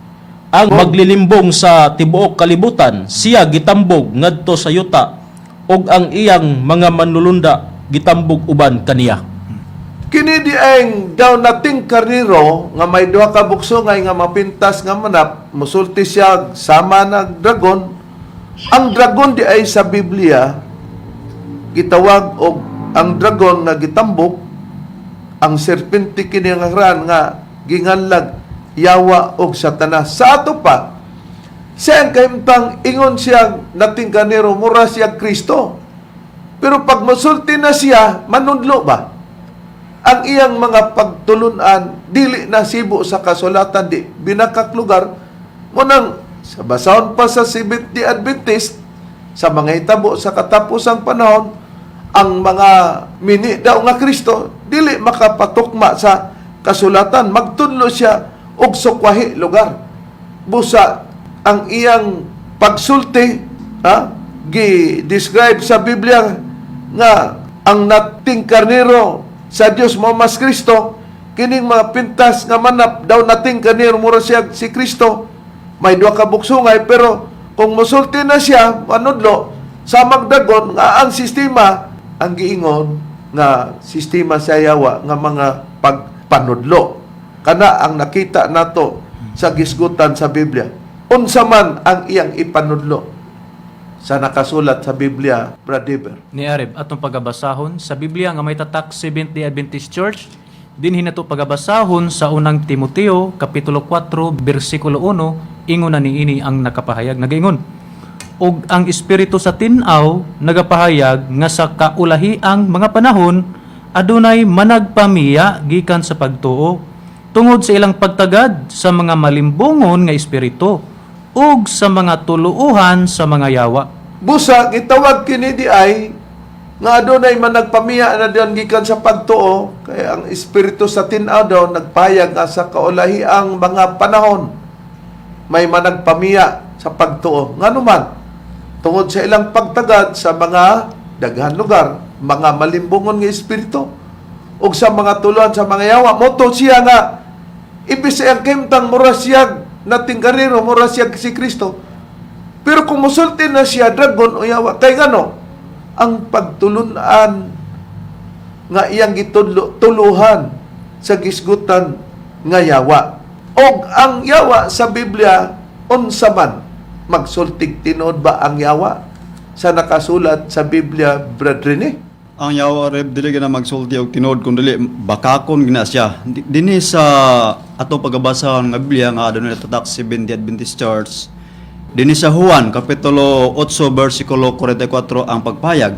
ang maglilimbong sa tibuok kalibutan. Siya gitambog ngadto sa yuta ug ang iyang mga manlulunda gitambog uban kaniya. Kini di ang daw nating karniro nga may duha ka buksongay nga mapintas nga manap, musulti siya sama nag dragon. Ang dragon di ay sa Biblia gitawag og ang dragon nga gitambok, ang serpente kini nga ran nga ginganlag Yawa og Satanas. Sa ato pa, siya ang kahimtang ingon siya nating karniro, mura siya Kristo. Pero pag musulti na siya, manudlo ba? Ang iyang mga pagtulunan dili na sibo sa kasulatan, di binakak lugar mo nang sa basahon pa sa Seventh-day Adventist sa mga hitabo sa katapusang panahon, ang mga mini daw nga Kristo dili makapatukma sa kasulatan, magtudlo siya og sukwahi lugar. Busa ang iyang pagsulti, ha, gi-describe sa Biblia nga ang nating karniro sa Dios mo mas Kristo, kining mga pintas nga manap daw nating karniro mura siya si Kristo, may duha ka buksungay, pero kung musulti na siya manudlo sa magdagon nga ang sistema ang giingon nga sistema sa yawa nga mga pagpanudlo. Kana ang nakita nato sa gisgutan sa Biblia, unsa man ang iyang ipanudlo sa nakasulat sa Biblia, Brad Dever? Ni Areb, atong pagabasahon sa Biblia nga may tatak Seventh-day Adventist Church, dinhi nato pagabasahon sa unang Timoteo kapitulo 4 bersikulo 1, ingon na niini ang nakapahayag nagaingon. Ug ang espiritu sa tin-aw nagapahayag nga sa kaulahiang mga panahon adunay managpamiya gikan sa pagtuo tungod sa ilang pagtagad sa mga malimbongon nga espiritu ug sa mga tuluohan sa mga yawa. Busa, gitawag kini di ay nga adunay managpamiya na diyan gikan sa pagtuo, kay ang espiritu sa tin-aw daw nagpayag nga sa kaulahiang mga panahon may managpamiya sa pagtuo. Ngano man, tungod sa ilang pagtagad sa mga daghan lugar, mga malimbongon nga espiritu ug sa mga tuluan sa mga yawa. Moto siya nga ibis ang kimtang mura siya nating karero, mura siya si Kristo. Pero kung musulti na siya, dragon o yawa, kay ngano, ang pagtulunan nga iyang gitudlo tuluhan sa gisgutan nga yawa. Og ang yawa sa Biblia, unsa man? Magsultig tinuod ba ang yawa sa nakasulat sa Biblia, brethren eh? Ang yawa, Reb, dili gina magsulti og tinuod kun dili bakakon gina siya. Dinhi sa ato pagabasa nga Biblia nga adunay tatak Seventh Adventist Church. Dinhi sa Juan kapitulo 8 bersikulo 44 ang pagpayag.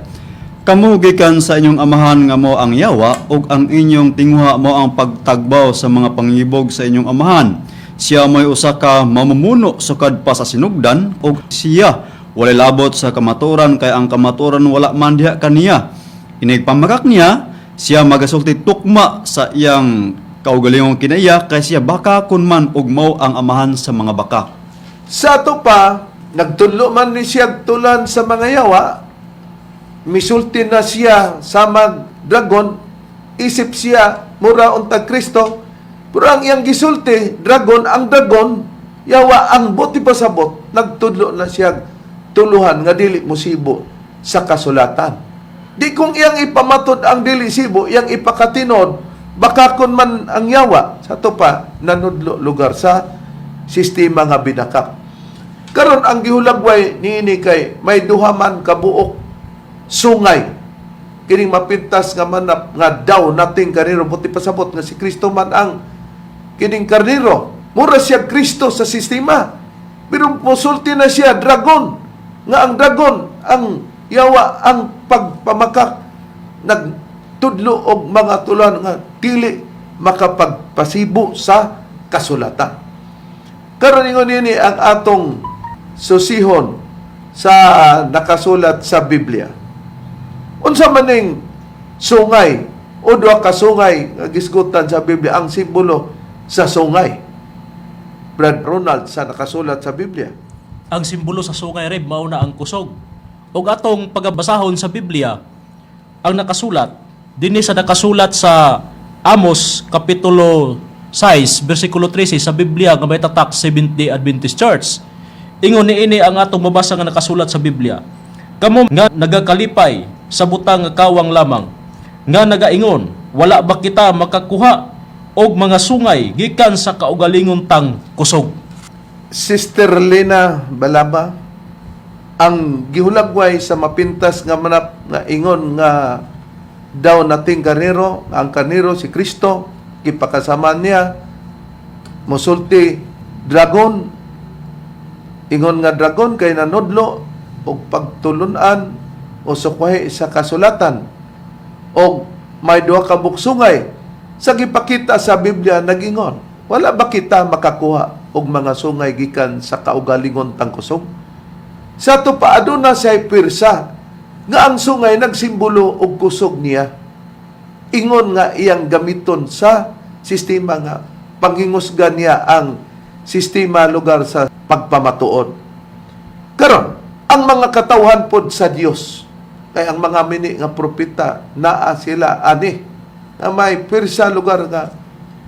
Kamo gikan sa inyong amahan nga mo ang yawa ug ang inyong tinguha mo ang pagtagbaw sa mga pangibog sa inyong amahan. Siya mo'y usa ka mamumuno sukad pa sa sinugdan ug siya walay labot sa kamatuoran kay ang kamatuoran wala man diha kaniya. Inigpamakak niya, siya magasulti tukma sa iyang kaugalingong kinaiya kay siya baka kun man ug mao ang amahan sa mga baka. Sa ato pa, nagtudlo man ni siya tulan sa mga yawa, misulti na siya sa mag dragon, isip siya, mura untag Kristo, pero ang iyang gisulti, dragon, ang dragon, yawa ang buti pasabot, nagtudlo na siya tuluhan nga dili musibo sa kasulatan. Di kung iyang ipamatod ang dili sibo, iyang ipakatinod, baka kun man ang yawa, sa ato pa, nanudlo lugar sa sistema nga binakak. Karon ang gihulagway niini kay may duha man kabuok sungay kining mapintas nga manap nga daw nating karnero, buti pasabot nga si Kristo man ang kining karnero. Mura siya Kristo sa sistema. Pero musulti na siya dragon, nga ang dragon ang yawa ang pagpamakak, nagtudlo og mga tulan nga dili makapagpasibo sa kasulatan. Karon ingon nini ang atong susihon sa nakasulat sa Biblia. Unsa man ning sungay o duha ka sungay nga gisgutan sa Biblia ang simbolo sa sungay? Brad Ronald, sa nakasulat sa Biblia. Ang simbolo sa sungay, Reb, mao na ang kusog. Ug atong pagabasahon sa Biblia ang nakasulat dinhi sa nakasulat sa Amos kapitulo 6 bersikulo 13 sa Biblia nga may tatak Seventh Day Adventist Church. Ingon niini ang atong mabasa nga nakasulat sa Biblia. Kamo nga nagakalipay sa butang nga kawang lamang, nga nagaingon, wala ba kita makakuha og mga sungay gikan sa kaugalingon tang kusog? Sister Lena Balaba, ang gihulagway sa mapintas nga manap nga ingon nga daw nating karnero, ang karnero si Kristo, gipakasama niya, mosulti dragon, ingon nga dragon kay nanudlo og pagtulunan o sukwahi sa kasulatan og may duha ka buksungay sa gipakita sa Biblia. Nagingon, wala ba kita makakuha og mga sungay gikan sa kaugalingon tangkusog? Sa ato pa, aduna siya pirsa nga ang sungay nagsimbolo og kusog niya, ingon nga iyang gamiton sa sistema nga panghingusgan niya ang sistema lugar sa pagpamatuod. Karon, ang mga katawhan pod sa Dios, kay ang mga mini nga propeta naa sila ani nga may pirsa lugar nga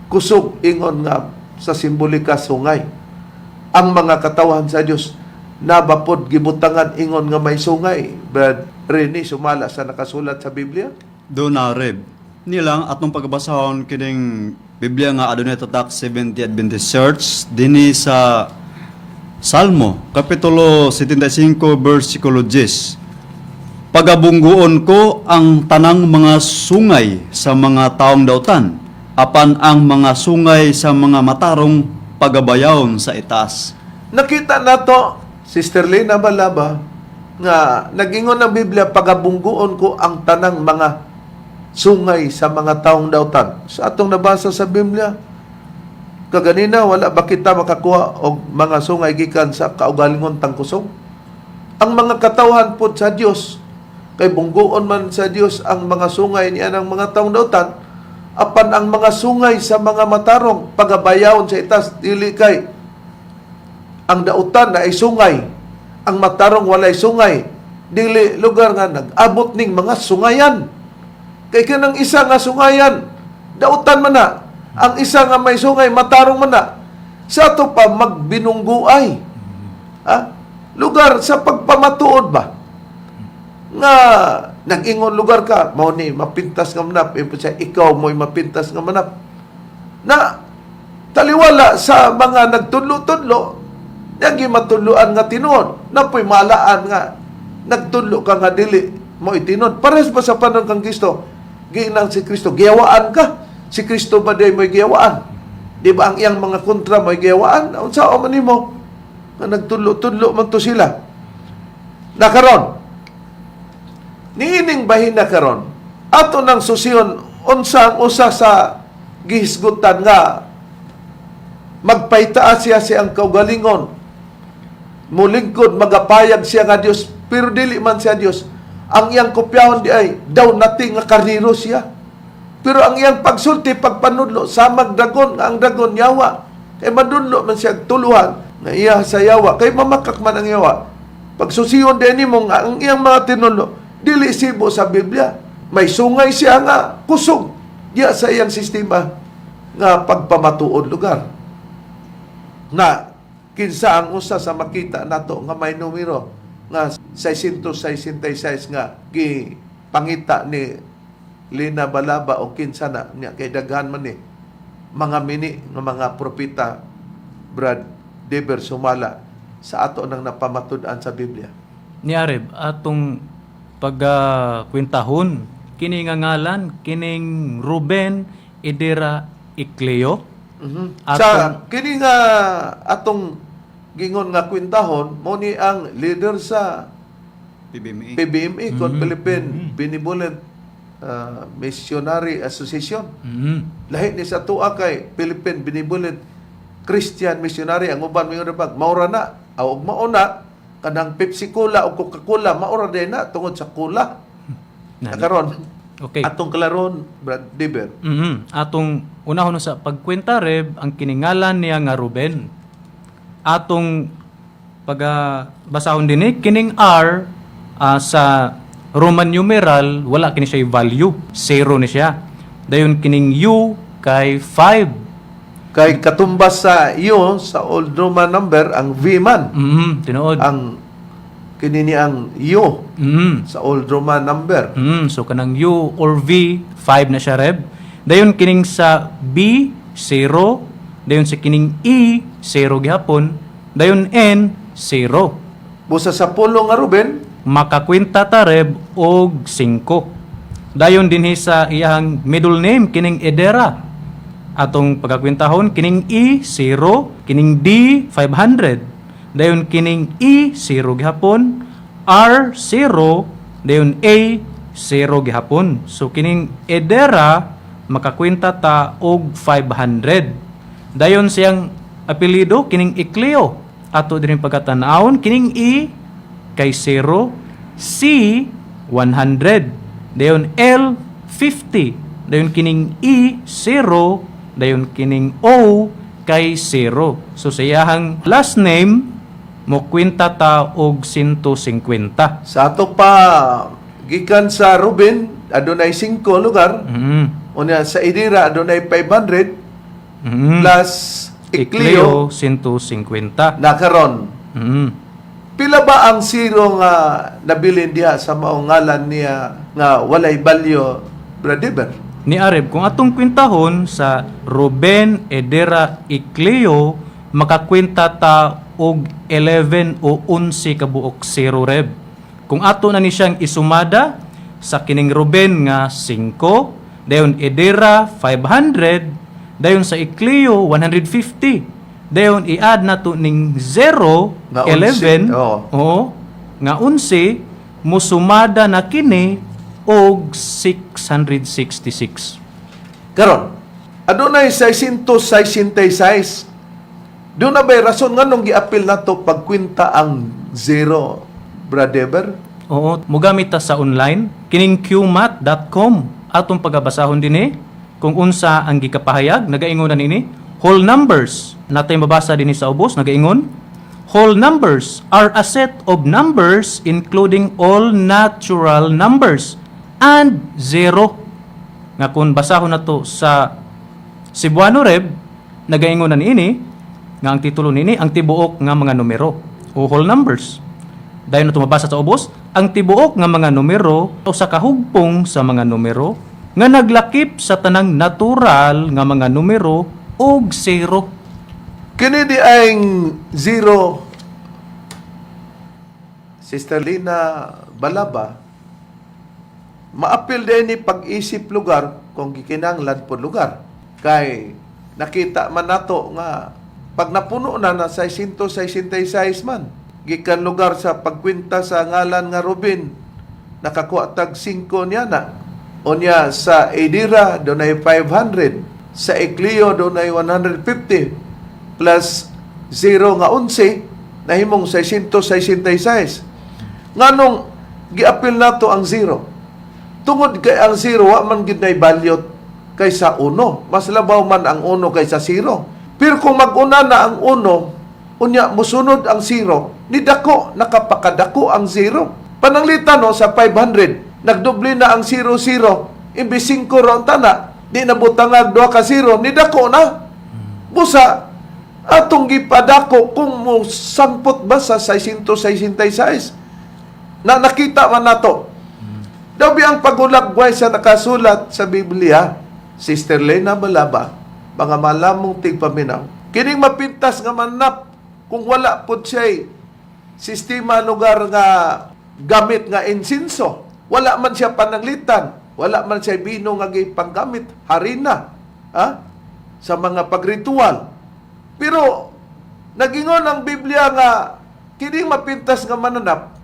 kusog, ingon nga sa simbolika sungay. Ang mga katawhan sa Dios nabapod gibutangan ingon nga may sungay, Brad Rene, sumala sa nakasulat sa Biblia? Do na, Reb. Nilang atong pagbasahon kining Biblia nga adunay tatak Seventh Adventist Church dinhi sa Salmo kapitulo 75 bersikulo 10. Pagabungguon ko ang tanang mga sungay sa mga taong dautan, apan ang mga sungay sa mga matarong pagabayawon sa itaas. Nakita nato, Sister Lena Balaba, nga nagingon ang Biblia, pagabungguon ko ang tanang mga sungay sa mga taong dautan. Sa atong nabasa sa Biblia, kaganina, wala ba kita makakuha og mga sungay gikan sa kaugalingon tangkusog? Ang mga katawhan pod sa Dios, kay bungguon man sa Dios ang mga sungay niya ng mga taong dautan, apan ang mga sungay sa mga matarong pagabayawon sa itas. Dili kay ang dautan na ay sungay, ang matarong walay sungay. Dili lugar nga nag-abot ning mga sungayan. Kay kanang isa nga sungayan, dautan man na. Ang isa nga may sungay, matarong man na. Sa ato pa magbinungguay. Ha? Lugar sa pagpamatuod ba? Nga nag-ingon lugar ka, mao ni mapintas nga manap, ingon siya, ikaw mo'y mapintas nga manap. Na taliwala sa mga nagtudlo-tudlo, yang matudloan nga tinuod, napoy malaan nga nagtudlo ka nga dili mo tinuod. Pares ba sa panahon kang Kristo? Giinang si Kristo, giyawaan ka. Si Kristo ba day mo'y giyawaan? Di ba ang iyang mga kontra mo'y giyawaan? Unsa man nimo? Nga nagtudlo-tudlo man to sila. Na karon, niining bahin na karon, ato nang susiyon unsa ang usa sa gihisgutan nga magpaytaas siya sa iyang kaugalingon, mulingkod, magapayag siya nga Dios, pero dili man siya Dios. Ang iyang kopyahon di ay daw nati nga karnero siya, pero ang iyang pagsulti, pagpanudlo, samag dragon, nga ang dragon yawa, kay madunlo man siya tuluhan nga iya sa yawa, kay mamakak man ang yawa. Pagsusiyon din nimo nga ang iyang mga tinudlo dili sibo sa Biblia, may sungay siya nga kusog diya sa iyang sistema nga pagpamatuod lugar. Na kinsa ang usa sa makita nato nga may numero nga 666 nga gipangita ni Lina Balaba o kinsa na niya, kay daghan man ni mga mini nga mga propeta, Brad Deber Sumala, sa ato nang napamatud-an sa Biblia? Ni Areb, atong pagkwentahon kini nga ngalan, kining Ruben Edera Icleo. Sa kini nga atong gingon nga kwentahon, mo ni ang leader sa PBMA. PBMA, kon Philippine Benevolent Missionary Association. Lahi ni sa tuwa kay Philippine Benevolent Christian Missionary. Ang uban moingon bag maura na aw og mauna kanang Pepsi Cola o Coca-Cola, maura din na tungod sa cola. Karon, atong klaron, Brad Deber. Atong unahon sa pagkwenta, Reb, ang kiningalan niya nga Ruben. Atong pag basahon dinhi, kining R sa Roman numeral wala kini siya value, zero ni siya. Dayon kining U kay 5. Kay katumbas sa iyo sa old Roman number ang V man. Tinuod. Ang kini ni ang U sa old Roman number. So kanang U or V, 5 na siya, Reb. Dayon kining sa B, 0. Dayon sa kining E, 0 gihapon. Dayon N, 0. Busa sa pulong nga Ruben, Makakwenta ta, Reb, og 5. Dayon dinhi sa iyang middle name, kining Edera. Atong pagkakwentahon kining E 0, kining D 500. Dayon kining E 0 gihapon, R 0, dayon A 0 gihapon. So kining Edera makakwenta ta og 500. Dayon siyang apelyido, kining Icleo. Ato din pagkatanawon kining E kay 0, C 100, dayon L 50, dayon kining E 0, dayon kining O kay 0. So sa iyahang last name mo kwenta ta og 150. Sa ato pa gikan sa Ruben adunay 5 lugar. Unya sa Edira adunay 500 plus Icleo Icleo 150. na karon. Pila ba ang zero nga nabilin diha sa maong ngalan niya nga walay balyo, Bradiber? Ni Areb, kung atong kwentahon sa Ruben Edera Icleo, makakwenta ta og 11 o 11 kabuok zero, Reb. Kung ato na ni siyang isumada sa kining Ruben nga 5, dayon Edera 500, dayon sa Icleo 150, dayon i-add na to ning 0, Nga 11, 11, oo. oo, nga 11, musumada na kini og 666. Karon, adunay 666. Doon na ba'y rason nga nung giapil na to pagkwenta ang zero, Bradiber? Oo, mogamit ta sa online kining qmat.com. Atong pagabasahon dinhi kung unsa ang gikapahayag. Nagaingon na nini, whole numbers. Natay mabasa dinhi sa ubos, nagaingon, whole numbers are a set of numbers including all natural numbers and zero. Nga kung basahon na to sa Cebuano, Reb, nagaingon na niini nga ang titulo niini ang tibuok nga mga numero o whole numbers. Dayon nato mabasa sa ubos, ang tibuok nga mga numero usa ka hugpong sa mga numero nga naglakip sa tanang natural nga mga numero ug zero. Kini di ang zero. Sister Lina Balaba, maapil din ni pag-isip lugar kung gikinahanglan po lugar. Kay nakita man nato nga pag napuno na na 666 man gikan lugar sa pagkwenta sa ngalan nga Ruben, nakakuha tag 5 niya na. Unya sa Edira dunay 500, sa Ecleo dunay 150 plus 0 nga 11 nahimong 666. Nganong giapil nato ang 0? Tungod kay ang 0 wa man gid nay value kaysa 1. Mas labaw man ang 1 kaysa 0. Pero kung mag-una na ang 1, unya musunod ang 0, ni dako nakapakadako ang 0. Pananglitan no sa 500, nagdoble na ang 0 0, imbis 5 ra ang tana, di na butangag duha ka 0, ni dako na. Busa atong gipadako kung mo sangpot ba sa 666 na nakita man nato. Daw bi ang pagulagway sa nakasulat sa Biblia, Sister Lena Balaba, mga malamong tigpaminaw. Kining mapintas nga manap kung wala pud siya'y sistema lugar nga gamit nga insinso. Wala man siya pananglitan, wala man siya bino nga gipanggamit, harina, ha? Sa mga pagritual. Pero nagingon ang Biblia nga kining mapintas nga mananap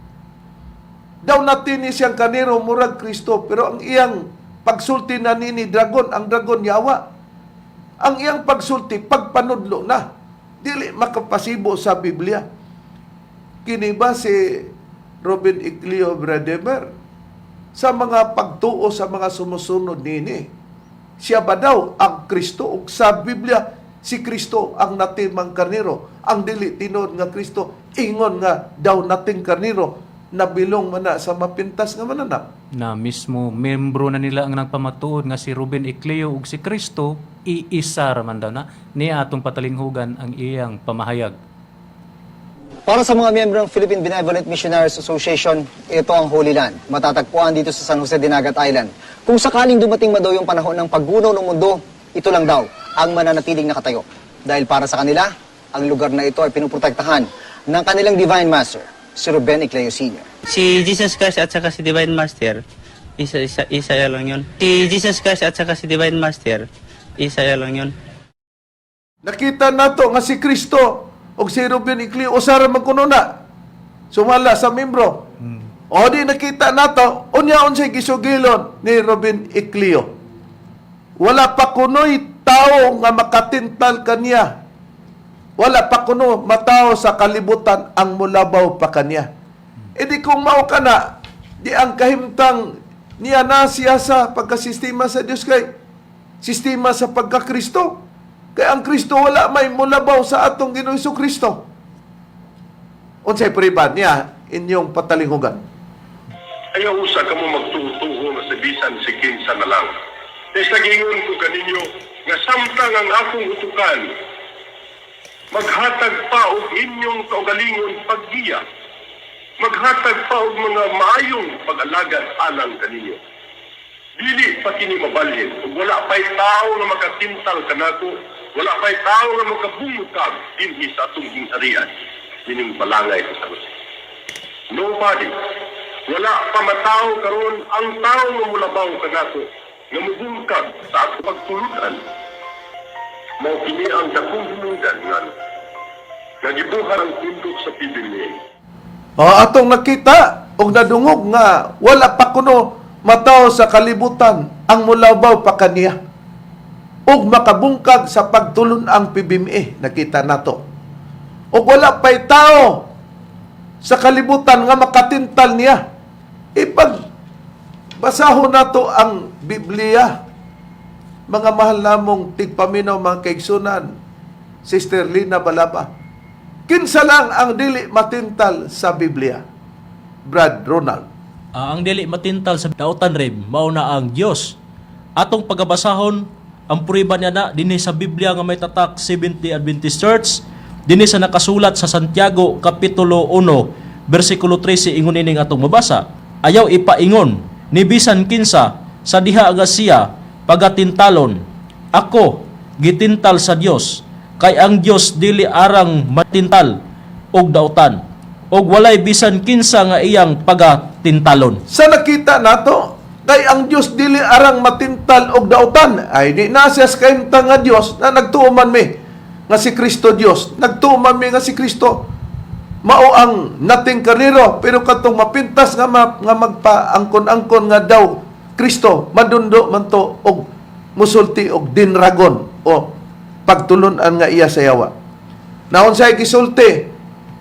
daw natin ni siyang kaniro murag Kristo, pero ang iyang pagsulti na nini dragon, ang dragon yawa. Ang iyang pagsulti pagpanudlo na, dili makapasibo sa Biblia. Kini ba si Robin Iclio Brademer sa mga pagtuo sa mga sumusunod nini? Siya ba daw ang Kristo? Ug sa Biblia, si Kristo ang natimang karniro, ang dili tinuod nga Kristo, ingon nga daw nating karniro, nabilong man na sa mapintas nga mananap. Na mismo membro na nila ang nagpamatuod nga si Ruben Ecleo ug si Kristo iisa ra man daw na niya atong patalinghugan ang iyang pamahayag. Para sa mga miyembro ng Philippine Benevolent Missionaries Association, ito ang Holy Land. Matatagpuan dito sa San Jose de Dinagat Island. Kung sakaling dumating ma daw yung panahon ng paggunaw ng mundo, ito lang daw ang mananatiling nakatayo. Dahil para sa kanila, ang lugar na ito ay pinuprotektahan ng kanilang Divine Master, si Ruben Ecleo Sr. Si Jesus Christ at saka si Divine Master, isa isa isa lang yun. Si Jesus Christ at saka si Divine Master, isa lang yun. Nakita nato nga si Kristo og si Ruben Iclio usa ra man kuno na. Sumala sa membro. O di nakita nato unya unsay gisugilon ni Ruben Iclio. Wala pa kuno'y tao nga makatintal kaniya. Wala pa kuno matao sa kalibutan ang mulabaw pa kaniya. E di kung mao ka na, di ang kahimtang niya na siya sa pagkasistema sa Diyos kay sistema sa pagkakristo. Kay ang Kristo wala may mulabaw sa atong Ginoong Kristo. Unsay priban niya inyong patalinghugan? Ayaw usa kamo magtuo-tuo nga sa bisan si kinsa na lang. Kay sa gingon ko kaninyo nga samtang ang akong utukan maghatag pa og inyong kaugalingon paggiya. Maghatag pa og mga maayong pag-alagad alang kaninyo. Dili pa kini mabalhin ug wala pay tawo nga makatintal kanako, wala pay tawo nga makabungkag dinhi sa atong gingharian mining balangay sa San Nobody. Wala pa mataw karon ang tao nga mulabaw kanako nga mubungkag sa akong pagtulunan. Mao kini ang dakong hinungdan nga nagibuhat ang tindog sa PBMA. O, atong nakita og nadungog nga wala pa kuno mataw sa kalibutan ang mulabaw pa kaniya ug makabungkag sa pagtulon ang PBMA, nakita nato. Ug wala pay tao sa kalibutan nga makatintal niya. Ipag basahon nato ang Biblia. Mga mahal namong tigpaminaw, mga kaigsunan, Sister Lina Balaba. Kinsa lang ang dili matintal sa Biblia? Brad Ronald. Ah, ang dili matintal sa dautan rem mao na ang Dios. Atong pagabasahon ang puriba niya na dinhi sa Biblia nga may tatak Seventh-day Adventist Church, dinhi sa nakasulat sa Santiago kapitulo 1 bersikulo 13, ingon ining atong mabasa: "Ayaw ipaingon ni bisan kinsa sa diha nga siya pagatintalon, 'Ako gitintal sa Dios,' kay ang Dios dili arang matintal og dautan, og walay bisan kinsa nga iyang pagatintalon." Sa nakita nato, kay ang Dios dili arang matintal og dautan. Ay di na siya sa kahimtang nga Dios na nagtuo man mi nga si Kristo Dios. Nagtuo man mi nga si Kristo mao ang nating karnero, pero katong mapintas nga magpaangkon-angkon nga daw Kristo, madundo man to og musulti og dinragon o pagtulunan nga iya sa yawa. Naon say gisulti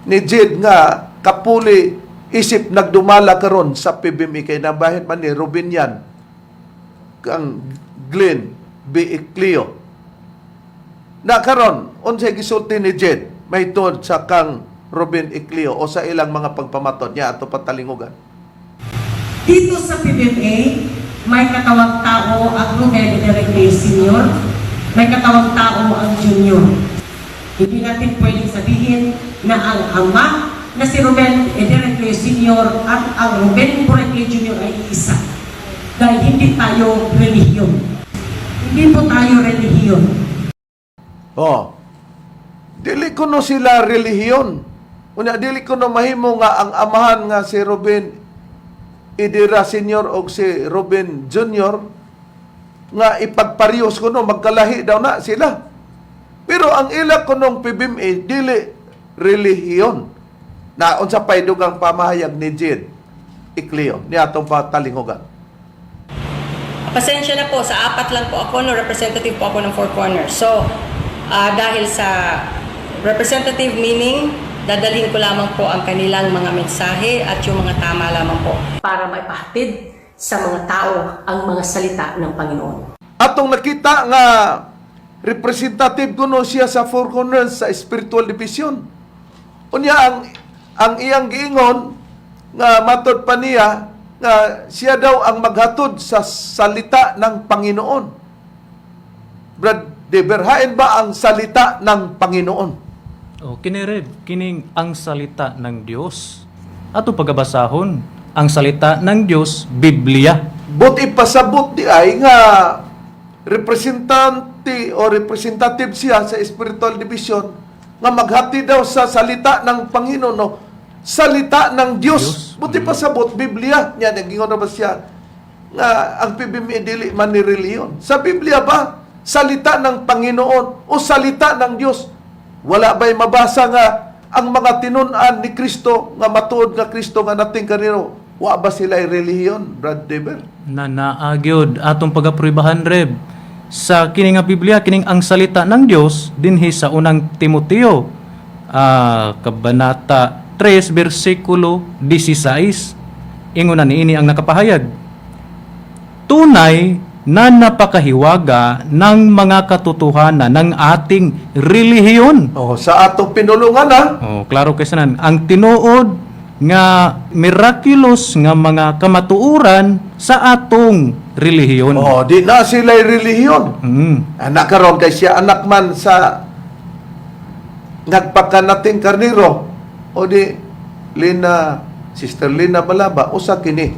ni Jed nga kapuli isip nagdumala karon sa PBMA, kay nabahin man ni Ruben yan kang Glenn B. Ecleo na karon, unsay gisulti ni Jed mahitungod sa kang Ruben Ecleo o sa ilang mga pagpamaton niya ato patalingugan? Dito sa PBMA, may katawang tao ang Ruben Enrique Sr., may katawang tao ang Junior. Hindi natin pwedeng sabihin na ang ama na si Ruben Enrique Sr. at ang Ruben Enrique Jr. ay isa. Dahil hindi tayo relihiyon. Hindi po tayo relihiyon. Oh. Dili kuno sila relihiyon. Unya dili kuno mahimo nga ang amahan nga si Ruben Edera Senior o si Ruben Junior nga ipagparehas kuno, magkalahi daw na sila. Pero ang ila kunong PBMA dili relihiyon. Na unsa pay dugang pamahayag ni Jed Ecleo ni atong patalingugan? Pasensya na po, sa apat lang po ako, no, representative po ako ng Four Corners. So, dahil sa representative meaning, dadalhin ko lamang po ang kanilang mga mensahe at yung mga tama lamang po. Para maipahatid sa mga tao ang mga salita ng Panginoon. Atong nakita nga representative kuno siya sa Four Corners sa spiritual division. Unya ang iyang giingon nga matod pa niya nga siya daw ang maghatod sa salita ng Panginoon. Brad Deber, hain ba ang salita ng Panginoon? O kini, Rev, kining ang salita ng Dios. Ato pagabasahon, ang salita ng Dios, Biblia. But ipasabot di ay nga representante o representative siya sa spiritual division nga maghati daw sa salita ng Panginoon, no? Salita ng Dios. Diyos. Buti pasabot Biblia niya, nagingon na ba siya nga ang PBMA dili man ni relihiyon? Sa Biblia ba salita ng Panginoon o salita ng Dios? Wala ba'y mabasa nga ang mga tinun-an ni Kristo nga matuod nga Kristo nga nating kanino, wa ba sila relihiyon, Brad Deber? Na naagyod atong pagapruibahan, Rev, sa kini nga Biblia, kining ang salita ng Dios dinhi sa Unang Timoteo kabanata 3 bersikulo 16, ingon na niini ang nakapahayag, "Tunay na napakahiwaga ng mga katotohanan ng ating relihiyon." Oh, sa atong pinulungan ha. Oh, klaro kay sanan ang tinuod nga miraculous nga mga kamatuoran sa atong relihiyon. Oh, di na sila relihiyon. Anak karon kay siya anak man sa nagpakanating karniro o di Lina, Sister Lina Balaba, usa kini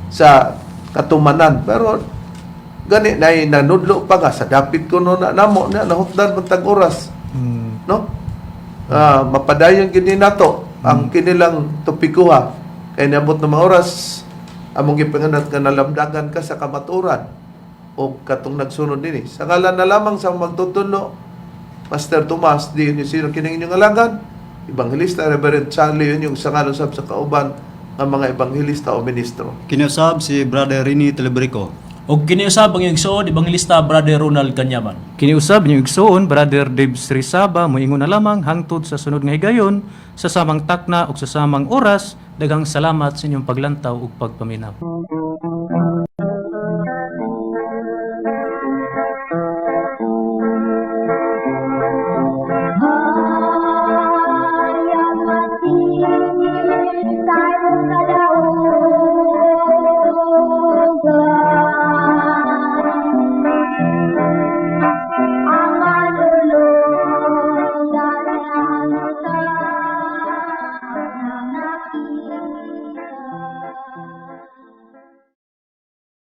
sa katumanan, pero gani na nanudlo pa nga sa dapit ko no na namo na nahutdan man tag oras, no? Mapadayon kini nato ang kinilang topikuha kay niabot na mga oras among gipanganat nga nalamdagan ka sa kamaturan o katong nagsunod nini. Sa ngalan na lamang sa magtutudlo, Master Tomas di inyo sino kining inyong alagad, Evangelista Reverend Charlie, yun yung sa ngalan sab sa kauban ng mga ebanghelista o ministro. Kiniusab si Brother Rini Telebrico. Og kiniusab ang iyong igsoon, Evangelista Brother Ronald Kanyaman. Kiniusab niyo igsoon, Brother Dave Srisaba, moingon na lamang hangtod sa sunod nga higayon sa samang takna ug sa samang oras. Daghang salamat sa inyong paglantaw ug pagpaminaw.